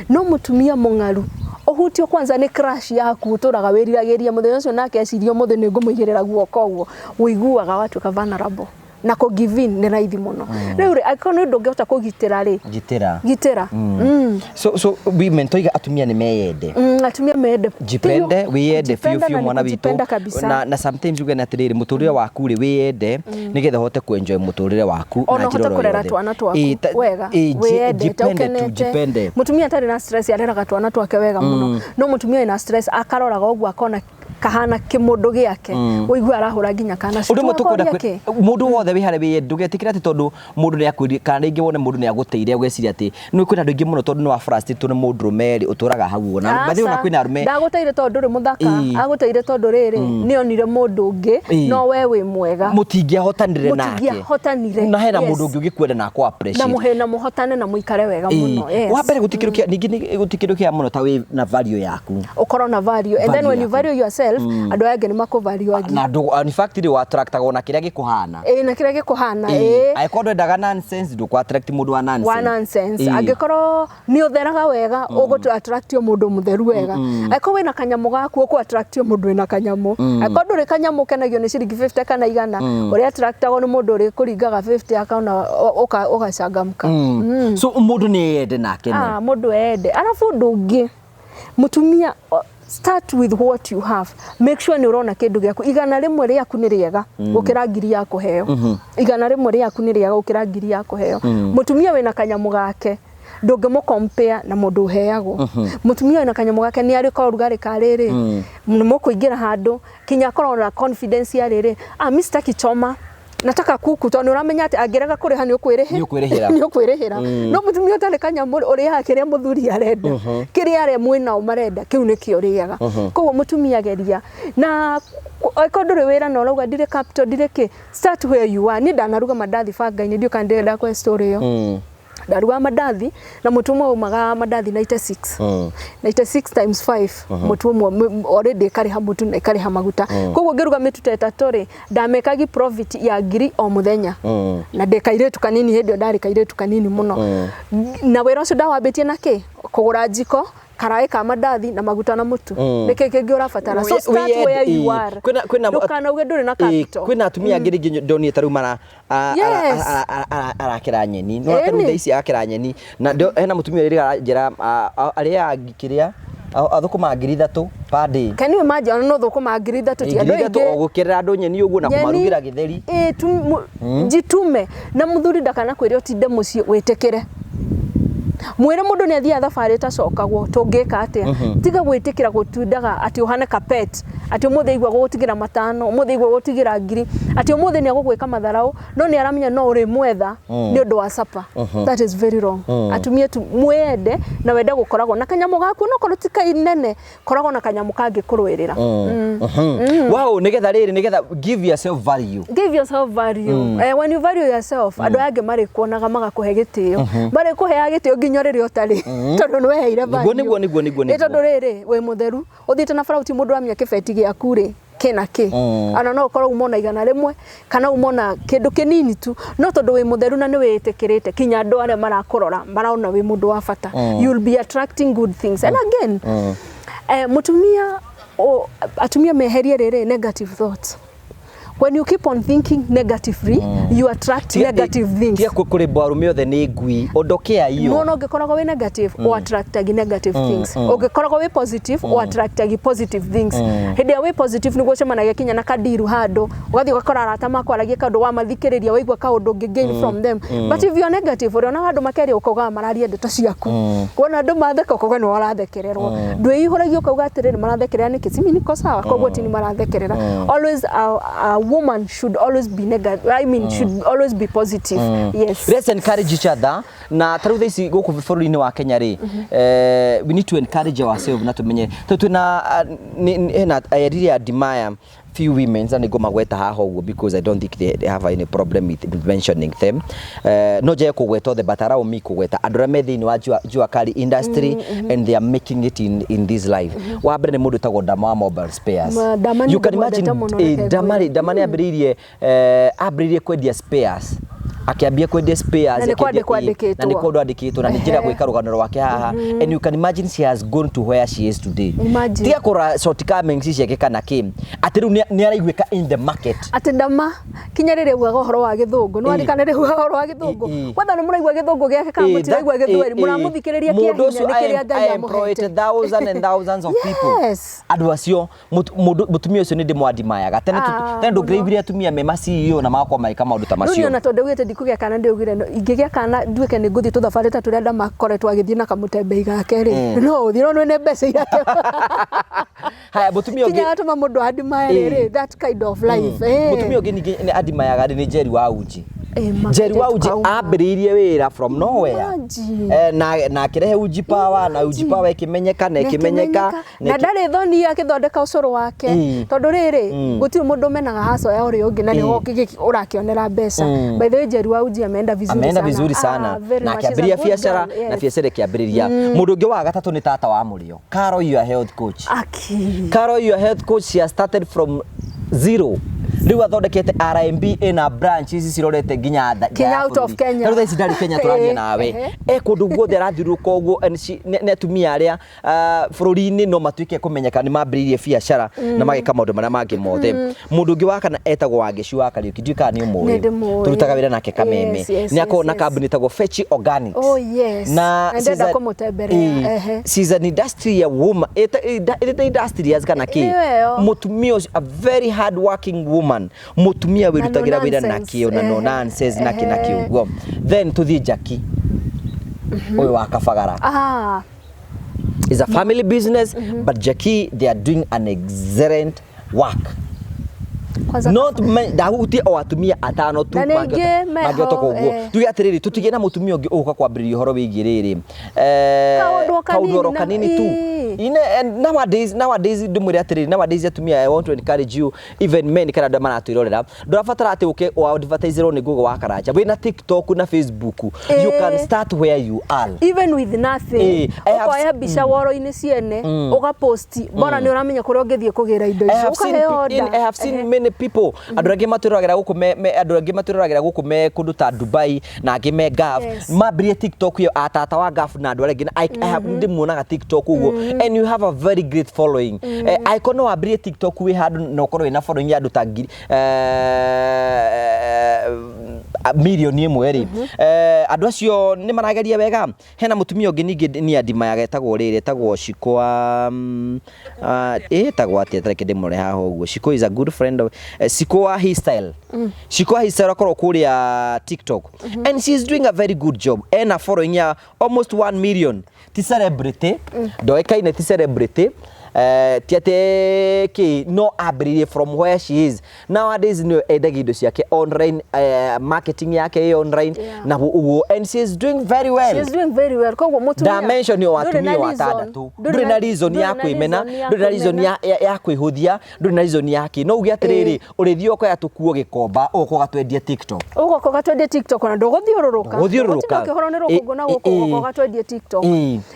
No mũtumia mũng'aru, ũhutio kwanza nĩ crush yaku ũtũraga wĩriragĩria mũthenya ũcio, nake eciria, "Ũmũthĩ nĩ ngũmũigĩrĩra guoko," ũguo ũiguaga watuĩka vulnerable na kũ give in nĩ raithi mũno. Rĩu rĩ, angĩkorwo nĩ ũndũ ũngĩhota kũgitĩra rĩ, Gitĩra. Gitĩra. So women, toiga atumia nĩ meyende. Atumia mende. Jipende, wiyende biũ. Jipenda biũ na nĩ mwana witũ. kũjipenda kabisa. Na sometimes uge atĩrĩrĩ, mũtũrĩre waku rĩ, wiyende nĩgetha ũhote kuenjoy mũtũrĩre waku Ona na njĩra ũhote oro kũrera yothe. twana twaku wega, wĩyendete, jipende tu, ũkenete. Jipende. Mũtumia atarĩ na stress areraga twana twake wega mũno, no mũtumia wĩna stress akaroraga ũguo akona Kahana kĩmũndũ gĩake, ũigue arahũra nginya kana. Ũndũ ũmwe tũkwenda Twakoria kĩ? Mũndũ wothe wĩ harĩa wĩyende, ndũgetĩkĩre atĩ tondũ mũndũ nĩ akwĩrire kana rĩngĩ wone mũndũ nĩ agũteire ũgeciria atĩ nĩ kwĩna andũ aingĩ mũno tondũ nĩ wa frustrated nĩ mũndũrũme rĩ ũtũraga hau ũguo na by the way, ona kwĩna arũme. Ndagũteire tondũ ndũrĩ mũthaka. Agũteire tondũ rĩrĩ nĩ onire mũndũ ũngĩ. No we wĩ mwega. Mũtingĩahotanire nake. Mũtingĩahotanire. Na hena mũndũ ũngĩ ũngĩkwenda na akũ Na appreciate. mũhe na mũhotane na mũikare wega mũno, yes. Wa mbere gũtikĩ kĩndũ kĩa ningĩ gũtirĩ kĩndũ kĩa mũno ta wĩ na value yaku. Ũkorwo na value, and then Value when you yaku. value yourself, andũ aya angĩ nĩ makũ value angĩ. Na ndũ in fact rĩ attractagwo na kĩrĩa gĩkũhana. Ĩĩ, na kĩrĩa gĩkũhana, ĩĩ. Angĩkorwo ndwendaga nonsense, ndũkũ attract mũndũ wa nonsense. Wa nonsense. Angĩkorwo nĩ ũtheraga wega, ũgũtũ attract mũndũ mũtheru wega. Angĩkorwo wĩna kanyamũ gaku, ũkũ attract mũndũ wĩna kanyamũ. Angĩkorwo ndũrĩ kanyamũ, ũkenagio nĩ ciringi 50 kana 100, ũrĩa attractagwo nĩ mũndũ ũrĩ kũringaga 50 akona ũgacangamka. So mũndũ nĩ eyende nake. Ah, mũndũ ende. Arabu ũndũ ũngĩ, mũtumia, start with what you have. Make sure nĩ ũrona kĩndũ gĩaku. 100 rĩaku nĩ rĩega gũkĩra 1,000 ya kũheo. 100 rĩaku nĩ rĩega gũkĩra 1,000 ya kũheo. Mũtumia wĩna kanyamũ gake ndũngĩmũ compare na mũndũ ũheagwo. Mũtumia wĩna kanyamũ gake nĩ arĩ kaũrugarĩ ka rĩrĩ nĩ mũkũingĩra handũ kinya akorwo na confidence ya rĩrĩ, "Ah, mi sitaki choma, nataka kuku," tondũ nĩ ũramenya atĩ angĩrega kũrĩha nĩ ũkwĩrĩhĩra. Nĩ ũkwĩrĩhĩra. Nĩ ũkwĩrĩhĩra. No mũtumia ũtarĩ kanyamũ rĩ, ũrĩaga kĩrĩa mũthuri arenda, kĩrĩa arĩa mwĩnao marenda, kĩu nĩkĩo ũrĩaga. Koguo mũtumia geria na angĩkorwo ndũrĩ wĩra na ũrauga ndirĩ capital, ndirĩ kĩ, start where you are. Niĩ ndanaruga mandathi banga-inĩ, ndiũ kana ndĩrenda kũhe story ĩyo. Ndarugaga mandathi na mũtu ũmwe umaga mandathi 96, 96 times 5, mũtu ũmwe already ĩkarĩha mũtu na ĩkarĩha maguta. Koguo ngĩruga mĩtu ta 3 rĩ, ndamekagi profit ya 1,000 o mũthenya. Na ndĩ kairĩtu kanini hĩndĩ ĩyo, ndarĩ kairĩtu kanini mũno. Na wĩra ũcio ndawambĩtie na kĩ? Kũgũra njiko, karaĩ ka mandathi na maguta na mũtu. Nĩkĩ kĩngĩ ũrabatara? So start where you are. Kwĩna Ndũkanauge ndũrĩ na capital. Kwĩna atumia angĩ rĩngĩ ndonire ta rĩu mara arakĩra nyeni no ta rĩu thaa ici akĩra nyeni na hena mũtumia ũrĩa aranjĩra arĩaga kĩrĩa athũkũmaga 3,000 per day. Can you imagine? Ona no thũkũma 3,000 ti andũ 3,000 aingĩ. O gũkĩrĩra andũ nyeni ũguo na Nyeni, kũmarugĩra gĩtheri. Ĩ, jitume. Na mũthuri ndakana kwĩre ũtinde mũciĩ, wĩtĩkĩre. Mwĩre mũndũ nĩ athiaga thabarĩ ĩtacokagwo, tũngĩka atĩa? Tiga gwĩtĩkĩra gũtindaga atĩ ũhane ka pet, atĩ ũmũthĩ aigua gũgũtigĩra 500, ũmũthĩ aigua gũgũtigĩra 1,000, atĩ ũmũthĩ nĩ agũgwĩka matharau no nĩ aramenya no ũrĩmwetha nĩ ũndũ wa supper. That is very wrong. Atumia tu mwĩende na wende gũkoragwo na kanyamũ gaku, no korwo ti kainene, koragwo na kanyamũ kangĩkũrũĩrĩra. Wow, nĩgetha rĩrĩ nĩgetha give yourself value. Give yourself value. When you value yourself, andũ aya angĩ marĩkuonaga magakũhe gĩtĩo, marĩkũheaga gĩtĩo nginya rĩrĩa ũtarĩ, tondũ nĩ weheire value. Nĩguo, nĩguo. Nĩ tondũ rĩrĩ wĩ mũtheru, ũthiĩte na bara, mũndũ amenya kĩbeti gĩaku rĩ kĩna kĩ. Ona no ũkorwo uma na 100 kana uma na kĩndũ kĩnini tu, no tondũ wĩ mũtheru na nĩ wĩĩtĩkĩrĩte, kinya andũ arĩa marakũrora marona wĩ mũndũ wa bata. You will be attracting good things. And again, mũtumia atumia meherie rĩrĩ negative thoughts. When you keep on thinking negatively, you attract negative things. Tiga kũrĩmbwo arũme othe nĩ ngui, ondokea hiyo. Nona ũngĩkoragwo wĩ negative, mm. attractagi negative things. Ũngĩkoragwo wĩ positive, mm. attractagi positive things. Hĩndĩ ĩrĩa wĩ positive nĩguo ũcemanagia kinya na kadiru handũ, ũgathiĩ ũgakora arata makwaragia kaũndũ, wamathikĩrĩria waigua kaũndũ ũngĩ gain from them. But if you are negative, ũrĩonaga andũ makeria ũkaugaga mararia ndeto ciaku. Wona andũ matheka ũkauga nĩ ũrathekererwo. Ndwĩihũragia ũkauga atĩrĩrĩ, marathekerera nĩkĩ? Si mimi niko sawa, koguo ti ni marathekerera. Always a woman should always be negative, I mean, should always be positive, yes. Let's encourage each other. Na ta rĩu thaa ici gũkũ bũrũri-inĩ wa Kenya rĩ, we need to encourage ourselves na tumenye tondũ twĩna hena, I really admire few women na nĩngũmagweta haha ũguo because I don't think they have any problem with mentioning them. No njage kũgweta othe, but allow me kũgweta andũ arĩa me thĩinĩ wa jua kali industry and they are making it in this life. Wa mbere nĩ mũndũ ũtagwo Dama wa Mobile Spares. Dama nĩ You can ndĩmwendete imagine mũno, reke Dama ngwĩre. rĩ, Dama nĩ ambĩrĩirie kwendia spares, akĩambia kwendia spares. Na nĩ kwandĩkwo Na nĩ andĩkĩtwo. kwandĩkwo andĩkĩtwo na nĩ njĩra gwĩka rũgano rwake haha, and you can imagine she has gone to where she is today. Imagine. Tiga kũrora shortcomings ciake kana kĩ, atĩ rĩu nĩ araiguĩka in the market. Atĩ Dama kinya rĩrĩa augaga ũhoro wa gĩthũngũ nĩ warikana rĩrĩa augaga ũhoro wa gĩthũngũ. Kwanza nĩ mũraigua gĩthũngũ gĩake kana mũtiraigua gĩthweri? Mũramũthikĩrĩria kĩa Mũndũ hinya ũcio nĩ kĩrĩa Ngai I employed amũhete. thousands and thousands of people. Andũ acio mũtumia ũcio nĩ ndĩmwandimayaga tene. Ah, Tene ndũngĩraiguire atumia me ma CEO na magakorwo magĩka maũndũ ta Rĩu macio. niĩ ona tondũ augĩte. kũgĩa kana ndĩugire ingĩgĩa kana nduĩke nĩ ngũthiĩ tũthabarĩ ta tũrĩa ndamakoretwo agĩthiĩ na kamũtembei gake rĩ, no ũthiĩ no nĩ mbeca irake. Haya, mũtumia ũngĩ. Kinya atũma mũndũ admire rĩ, that kind of life. Mũtumia ũngĩ ningĩ nĩ adimayaga nĩ Njeri wa Uji. Ma Njeri wa Uji tukauma. ambĩrĩirie wĩra from nowhere. Imagine. Na akĩrehe Uji Power, na Uji Power ĩkĩmenyeka na ĩkĩmenyeka. Na ndarĩ thoni akĩthondeka ũcũrũ wake, tondũ rĩrĩ, gũtirĩ mũndũ ũmenaga haco ya ũrĩa ũngĩ na nĩho ũrakĩonera mbeca. By the way, Njeri wa Uji ameenda vizuri Ameenda sana. vizuri sana. Ah, very Na much. She's a akĩambĩrĩria good biacara girl, yes. na biacara ĩkĩambĩrĩria. Mũndũ ũngĩ wa gatatũ nĩ tata wa mũrĩo, Carol, your health coach. Aki. Carol, your health coach, she has started from zero. Rĩu athondekete RMB ĩna branch ici cirorete nginya nja Kinya ya out of bũrũri. Kenya. Na rĩu thaa ici ndarĩ Kenya tũraria nawe. E kũndũ guothe arathiũrũrũka ũguo, and nĩ atumia arĩa bũrũri-inĩ no matuĩke kũmenyeka nĩ mambĩrĩirie biacara na mageka maũndũ marĩa mangĩ mothe. Mũndũ ũngĩ wa kana etagwo Wangeci wa Kariũki, ndiũĩ kana nĩ ũmũĩ. Nĩ ndĩmũĩ. Tũrutaga wĩra nake Kameme. Yes, Nĩ akoragwo na kambuni ĩtagwo Fechi Organics. Oh, yes. Na Na ndĩrenda she's a- kũmũtemberea. Ehe. She's an industrial woman. Ĩta industrious kana kĩ? Nĩyo ĩyo. Mũtumia ũcio, a very hard working woman, mũtumia wĩrutagĩra wĩra na nonsense. kĩo na no nonsense na kĩ na kĩ ũguo. Then tũthiĩ Jackie ũyũ wa Kabagara. Ah, Is a family business, but Jackie, they are doing an excellent work. Kwanza Not ndahutie o atumia atano tu Na nĩ aingĩ meho, mangĩhota ũguo. Tuge atĩrĩrĩ, tũtigĩe na mũtumia ũngĩ ũgũka kwambĩrĩria ũhoro wĩgiĩ rĩrĩ Kaũndũ o kanini kaũndũ oro kanini tu. Ine, and nowadays ndĩmwĩre atĩrĩrĩ, nowadays atumia, I want to encourage you, even men kana andũ arĩa maratwĩrorera, ndũrabatara atĩ ũke o advertiserwo nĩ Google wa Karanja. Wĩna TikTok na Facebook, you can start where you are. Even with nothing. I have Ũkoya mbica woro-inĩ ciene, ũgaposti, bora nĩ ũramenya kũrĩa ũngĩthiĩ kũgĩra indo I icio, have seen, ũkaheo I have seen order. many people, andũ angĩ matwĩroragĩra gũkũ me andũ angĩ matwĩroragĩra gũkũ me kũndũ ta Dubai na angĩ me Gulf, mambĩrĩrie TikTok ĩyo atata wa Gulf na andũ arĩa angĩ na I have ndĩmuonaga TikTok ũguo, and you have a very great following. Angĩkorwo no wambĩrĩrie TikTok wĩ handũ na ũkorwo wĩna following ya andũ ta ngiri 1 million rĩ, andũ acio nĩ marageria wega. Hena mũtumia ũngĩ ningĩ nĩ andimayaga, etagwo rĩrĩ, etagwo Shikoa, ĩtagwo atĩa? Tareke ndĩmũre haha ũguo. Shiko is a good friend of Shikoa Hairstyle. Shikoa Hairstyle akorwo kũrĩa TikTok and she is doing a very good job. Ena following ya almost 1 million. Ti celebrity, ndoĩkaine, ti celebrity, ti atĩ kĩ, no ambĩrĩirie from where she is. Nowadays nĩ endagia indo ciake online, marketing yake ĩ online na ũguo, and she is doing very well. She is doing very well. Koguo mũtumia Ndamention o ndũrĩ atumia na o reason. atandatũ, ndũrĩ na reason ya ndũrĩ na kwĩmena, reason ya ndũrĩ na reason kwĩmena. ya kwĩhũthia, ndũrĩ na reason ya kĩ. No uge atĩrĩrĩ, ũrĩthiĩ ũkoya tũkuo gĩkomba ũgoka ũgatwendia TikTok. Ũgoka ũgatwendia TikTok na ndũgũthiũrũrũka. Ndũgũthiũrũrũka. Ndũgũtinda ũkĩhũrwo nĩ rũkũngũ na gũkũ, ũgoka ũgatwendia TikTok.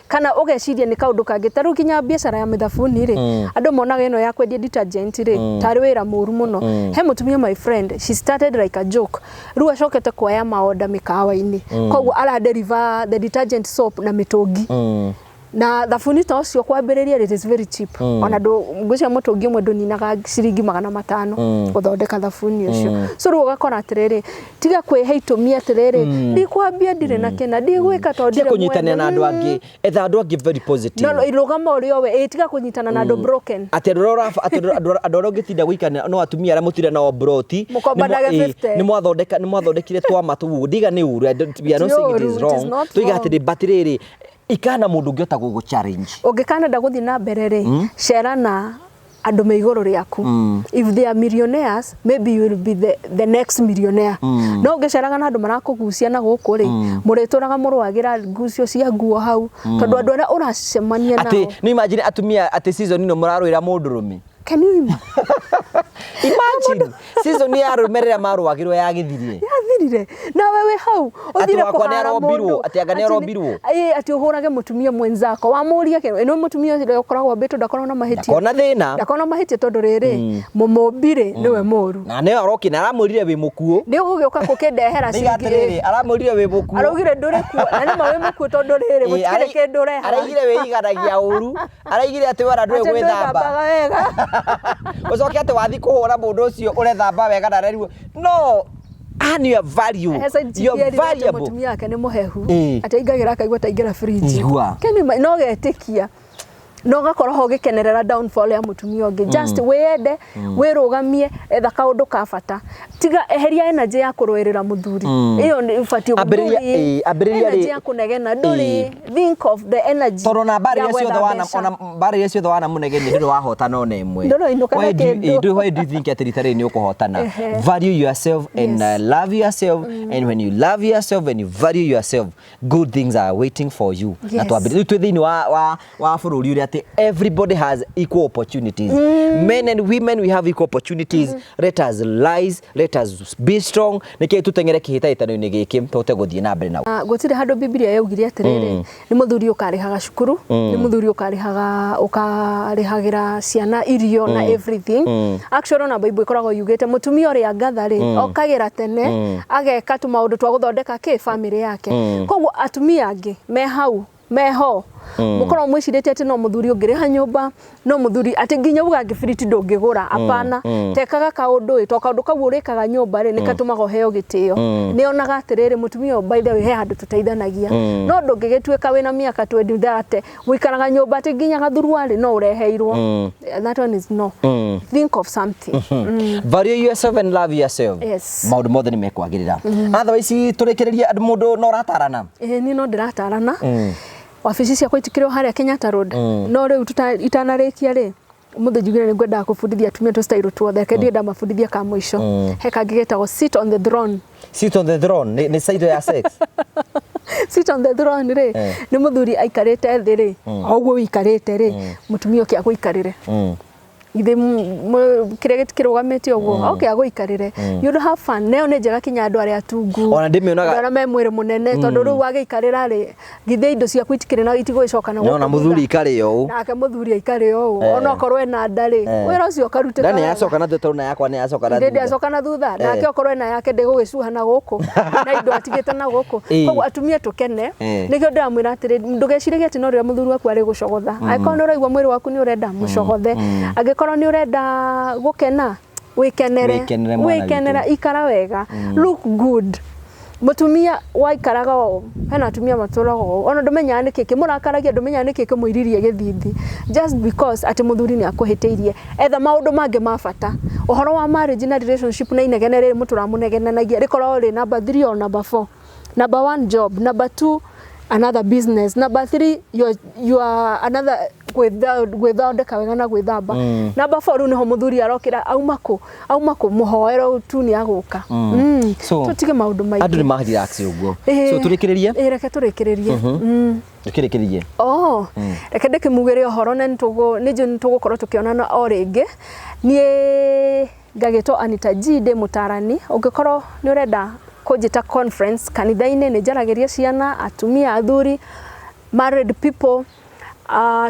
Kana ũgeciria nĩ kaũndũ kangĩ, ta rĩu nginya biacara ya mĩthabuni rĩ, andũ monaga ĩno ya kwendia detergent rĩ tarĩ wĩra mũru mũno. He mũtumia, my friend, she started like a joke, rĩu acokete kuoya maonda mĩkawa-inĩ, koguo ara deliver the detergent soap na mĩtũngi na thabuni ta ũcio. Kwambĩrĩria, it is very cheap. Ona ndũ ngwĩciria mũtũngi ũmwe ndũninaga ciringi 500 gũthondeka thabuni ũcio. So rĩu ũgakora atĩrĩrĩ, tiga kwĩhe itũmi atĩrĩrĩ, ndikwambia, ndirĩ na kĩna, ndigwĩka tondũ Tiga ndirĩ kũnyitanĩra na mwende. andũ angĩ, etha andũ angĩ very positive. No rũgama ũrĩ o we, ĩ tiga kũnyitana na andũ broken. Atĩ andũ arĩa atĩ andũ arĩa ũngĩtinda gũikarania no atumia arĩa mũtinda nao broti. Mũkombanage 50. Nĩ mwathondekire twama tũu ndiga nĩ ũru. We are not Ti saying it is ũru, it is wrong. not Tuiga wrong. atĩrĩ, but rĩrĩ, ikana mũndũ ũngĩhota gũgũ challenge. Ũngĩkanenda gũthiĩ na mbere rĩ, cera na andũ me igũrũ rĩaku. If they are millionaires, maybe you will be the next millionaire. No ũngĩceraga na andũ marakũgucia na gũkũ rĩ, mũrĩtũraga mũrũagĩra ngucio cia nguo hau, tondũ andũ arĩa ũracemania Atĩ nao. nĩ imagine atumia atĩ season ĩno mũrarũĩra mũndũrũme. Can you imagine? Imagine season ya arũme rĩrĩa marũagĩrwo yagĩthirie. Yathirire nawe wĩ hau. Atĩ ũthire wakwa kũhara nĩarombirwo, mũndũ. atĩ anga nĩarombirwo. Ĩ, atĩ ũhũrage mũtumia mwenzako wamũria kĩndũ ĩno, mũtumia ũrĩa ũkoragwo ambĩtwo ndakoragwo na mahĩtia. Ndakona thĩna. Ndakoragwo na mahĩtia, tondũ rĩrĩ, mũmũmbire nĩwe mũru. Na nĩyo aroki na aramwĩrire wĩ mũkuũ. Nĩ ũgũgĩũka kũkĩndehera Nĩiga ciringi. atĩrĩrĩ, aramwĩrire wĩ mũkuũ. Araugire ndũrĩ kuo, na nĩma wĩ mũkuũ, tondũ rĩrĩ, Ĩ, gũtikĩrĩ kĩndũ ũrehaga. Araigire wĩiganagia ũru, araigire atĩ wera ndũĩ Atĩ gwĩthamba. ndwĩthambaga wega. Ũcoke atĩ wathi kũhũra mũndũ ũcio ũrethamba wega na arerirwo no earn your value. He side chick You're erire atĩ valuable. mũtumia wake nĩ mũhehu, atĩ aingagĩra akaigua ta aingĩra fridge. Igua. Can you no getĩkia. Na ũgakorwo ho ũgĩkenerera downfall ya mũtumia ũngĩ. Just wĩyende, wĩrũgamie, etha kaũndũ ka bata, tiga eheria energy ya kũrũĩrĩra mũthuri. Ĩyo nĩ ũbatiĩ Ambĩrĩria energy ya kũnegena ndũrĩ. Think of the energy Tondũ ona mbara ya iria ciothe gwetha wana mbeca. ona mbara iria ciothe wanamũnegenia, ndũrĩ wahotana ona ĩmwe. Ndũrĩ wainũka na Why do you- kĩndũ. Why do you think atĩ rita rĩrĩ nĩ ũkũhotana? Value yourself and love yourself, and when you love yourself and you value yourself, good things are waiting for you. Na twambĩrĩrie, rĩu twĩ thĩinĩ wa bũrũri ũrĩa atĩ everybody has equal opportunities. Men and women, we have equal opportunities. Let us rise, let us be strong, nĩkĩĩ tũteng'ere kĩhĩtahĩtano-inĩ gĩkĩ tũhote gũthiĩ na mbere na Ah, gũtirĩ handũ Bibilia yaugire atĩrĩrĩ, nĩ mũthuri ũkarĩhaga cukuru, nĩ mũthuri ũkarĩhaga, ũkarĩhagĩra ciana irio na everything. Actually, ona Bible ĩkoragwo yugĩte mũtumia ũrĩa ngatha rĩ, okagĩra tene ageka tũmaũndũ twa gũthondeka kĩ family yake. Koguo atumia angĩ me hau meho mũkorwo mwĩcirĩtie atĩ no mũthuri ũngĩrĩha nyũmba, no mũthuri, atĩ nginya uga ngĩbiriti ndũngĩgũra, apana. Tekaga kaũndũ ĩ, to kaũndũ kau ũrĩkaga nyũmba rĩ, nĩ katũmaga ũheo gĩtĩo. Nĩ onaga atĩrĩrĩ, mũtumia ũyũ, by the way, he handũ tũteithanagia. No ndũngĩgĩtuĩka wĩna mĩaka 20 thate, wĩikaraga nyũmba atĩ nginya gathuruarĩ no ũreheirwo. That one is no. Think of something. Value yourself and love yourself. Maũndũ mothe nĩ mekwagĩrĩra. Otherwise, tũrĩkĩrĩrie, andũ, mũndũ no ũratarana? Ĩĩ, niĩ no ndĩratarana. Wabici ciakwa itikĩrĩ o harĩa Kenyatta Road. No rĩu itanarĩkia rĩ, mũthĩ njugire nĩ ngwendaga kũbundithia atumia tũ style tuothe. Reke ndiĩ ndamabundithia ka mũico. He kangĩ getagwo sit on the throne. Sit on the throne nĩ style ya sex? Sit on the throne rĩ, nĩ mũthuri aikarĩte thĩ rĩ, o ũguo ũikarĩte rĩ, mũtumia ũke agũikarĩre. Githĩ kĩrĩa gĩtikĩrũgamĩte ũguo, oke agũikarĩre, you'll have fun. Nayo nĩ njega kinya andũ arĩa atungu, Ona ndĩmĩonaga- andũ arĩa me mwĩrĩ mũnene, tondũ rĩu wagĩikarĩra rĩ, githĩ indo ciaku itikĩrĩ na itigũgĩcoka na Nona gũkũ mũthuri thutha. ikare ũũ. Nake mũthuri aikare ũũ, ona okorwo ena nda rĩ, wĩra ũcio ũkarutĩka Nda nĩ wega. yacoka na thutha, tondũ na yakwa nĩ yacoka na Ndĩ thutha. ndĩacoka na thutha. Nake okorwo ena yake, ndĩgũgĩcuha na gũkũ na indo atigĩte na gũkũ. Koguo atumia tũkene. Nĩkĩo ndĩramwĩra atĩrĩ, ndũgeciragie atĩ no rĩrĩa mũthuri waku arĩ gũcogotha. Angĩkorwo nĩ ũraigua mwĩrĩ waku nĩ ũrenda, mũcogothe. Angĩkorwo nĩ ũrenda gũkena, wĩkenere. Wĩkenere, mwana Wĩkenere, witũ. ikara wega, look good. Mũtumia waikaraga ũũ, hena atumia matũraga ũũ, ona ndũmenyaga nĩkĩ kĩmũrakaragia, ndũmenyaga nĩkĩ kĩmũiririe gĩthithi, just because atĩ mũthuri nĩ akũhĩtĩirie. Etha maũndũ mangĩ ma bata. Ũhoro wa marriage na relationship na inegene rĩrĩ mũtũramũnegenanagia rĩkoragwo rĩ number 3 or number 4. Number 1, job. Number 2, another business. Number 3, your another gwĩthondeka wega na gwĩthamba. Number 4, rĩu nĩho mũthuri arokĩra auma kũ, auma kũ, mũhoero tu nĩ agũka. So, Tũtige maũndũ maingĩ. Andũ nĩ ma relax ũguo. So tũrĩkĩrĩrie. Ĩĩ, reke tũrĩkĩrĩrie. Tũkĩrĩkĩrĩrie. Oh, reke ndĩkĩmugĩre ũhoro na nĩ njũĩ nĩtũgũkorwo tũkĩonana o rĩngĩ. Niĩ ngagĩtwo Anita G, ndĩ mũtarani. Ũngĩkorwo nĩ ũrenda kũnjĩta conference kanitha-inĩ, nĩ njaragĩria ciana, atumia, athuri, married people,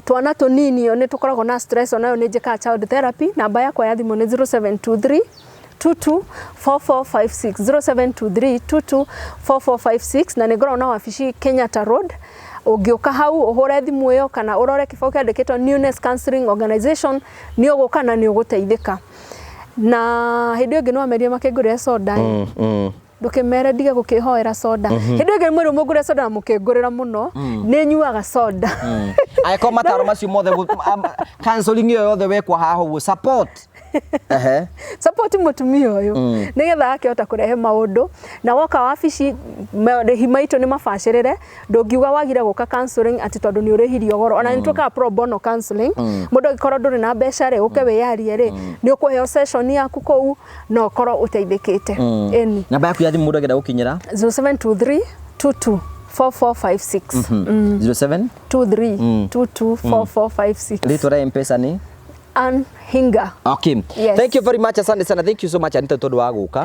twana tũnini nĩ tũkoragwo na stress, onayo nĩ njĩkaga child therapy. Namba yakwa ya thimũ nĩ 0723 224456, 0723 224456, na nĩ ngoragwo na wabici Kenyatta Road. Ũngĩũka hau ũhũre thimũ ĩyo kana ũrore kĩbaũ kĩandĩkĩtwo Newness Counseling Organization, nĩ ũgũka na nĩ ũgũteithĩka. Na hĩndĩ ĩyo ĩngĩ nĩ wamerire makĩngũrĩre soda ĩ. Ndũkĩmere ndige gũkĩhoera soda. Hĩndĩ ĩyo ĩngĩ mwĩrĩ mũngũrĩre soda na mũkĩngũrĩra mũno, nĩ nyuaga soda. Angĩkorwo mataro macio mothe, counseling ĩyo yothe wekwo haha ũguo, support. Ehe. Support mũtumia ũyũ nĩgetha akĩhota kũrehe maũndũ. Na woka wabici, marĩhi maitũ nĩ mabacĩrĩre. Ndũngiuga wagire gũka counseling atĩ tondũ nĩ ũrĩhirio goro. Ona nĩ twĩkaga pro bono counseling. Mũndũ angĩkorwo ndũrĩ na mbeca rĩ, ũke wĩyarie rĩ, nĩ ũkũheo session yaku kũu na ũkorwo ũteithĩkĩte. Ĩni. Namba yaku ya thimũ mũndũ angĩenda gũkinyĩra? 0723 22 4456. 07 23 22 4456. Rĩtwa rĩa M-Pesa nĩ? Ann Hinga. Okay. Yes. Thank you very much. Asante sana. Thank you so much, Anita, tondu wa guka.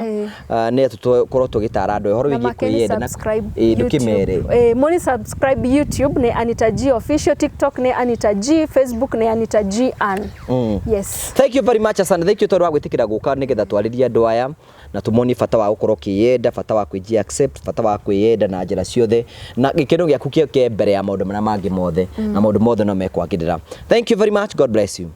Nĩ tũkorwo tũgĩtara andũ ũhoro Na wĩgiĩ makĩni kwĩyenda na subscribe ndũkĩmere. YouTube. Muni subscribe YouTube nĩ Anita G Official, TikTok nĩ Anita G, Facebook nĩ Anita G Ann. Yes. Thank you very much, asante. Thank you tondu wa gwĩtĩkĩra gũka nĩgetha twarĩrie andũ aya na tũmonie bata wa gũkorwo ũkĩyenda, bata wa kwĩji accept, bata wa kwĩyenda na njĩra ciothe, na gĩkeno gĩaku kĩo kĩ mbere ya maũndũ marĩa mangĩ mothe, na maũndũ mothe no mekwagĩrĩra. Thank you very much. God bless you.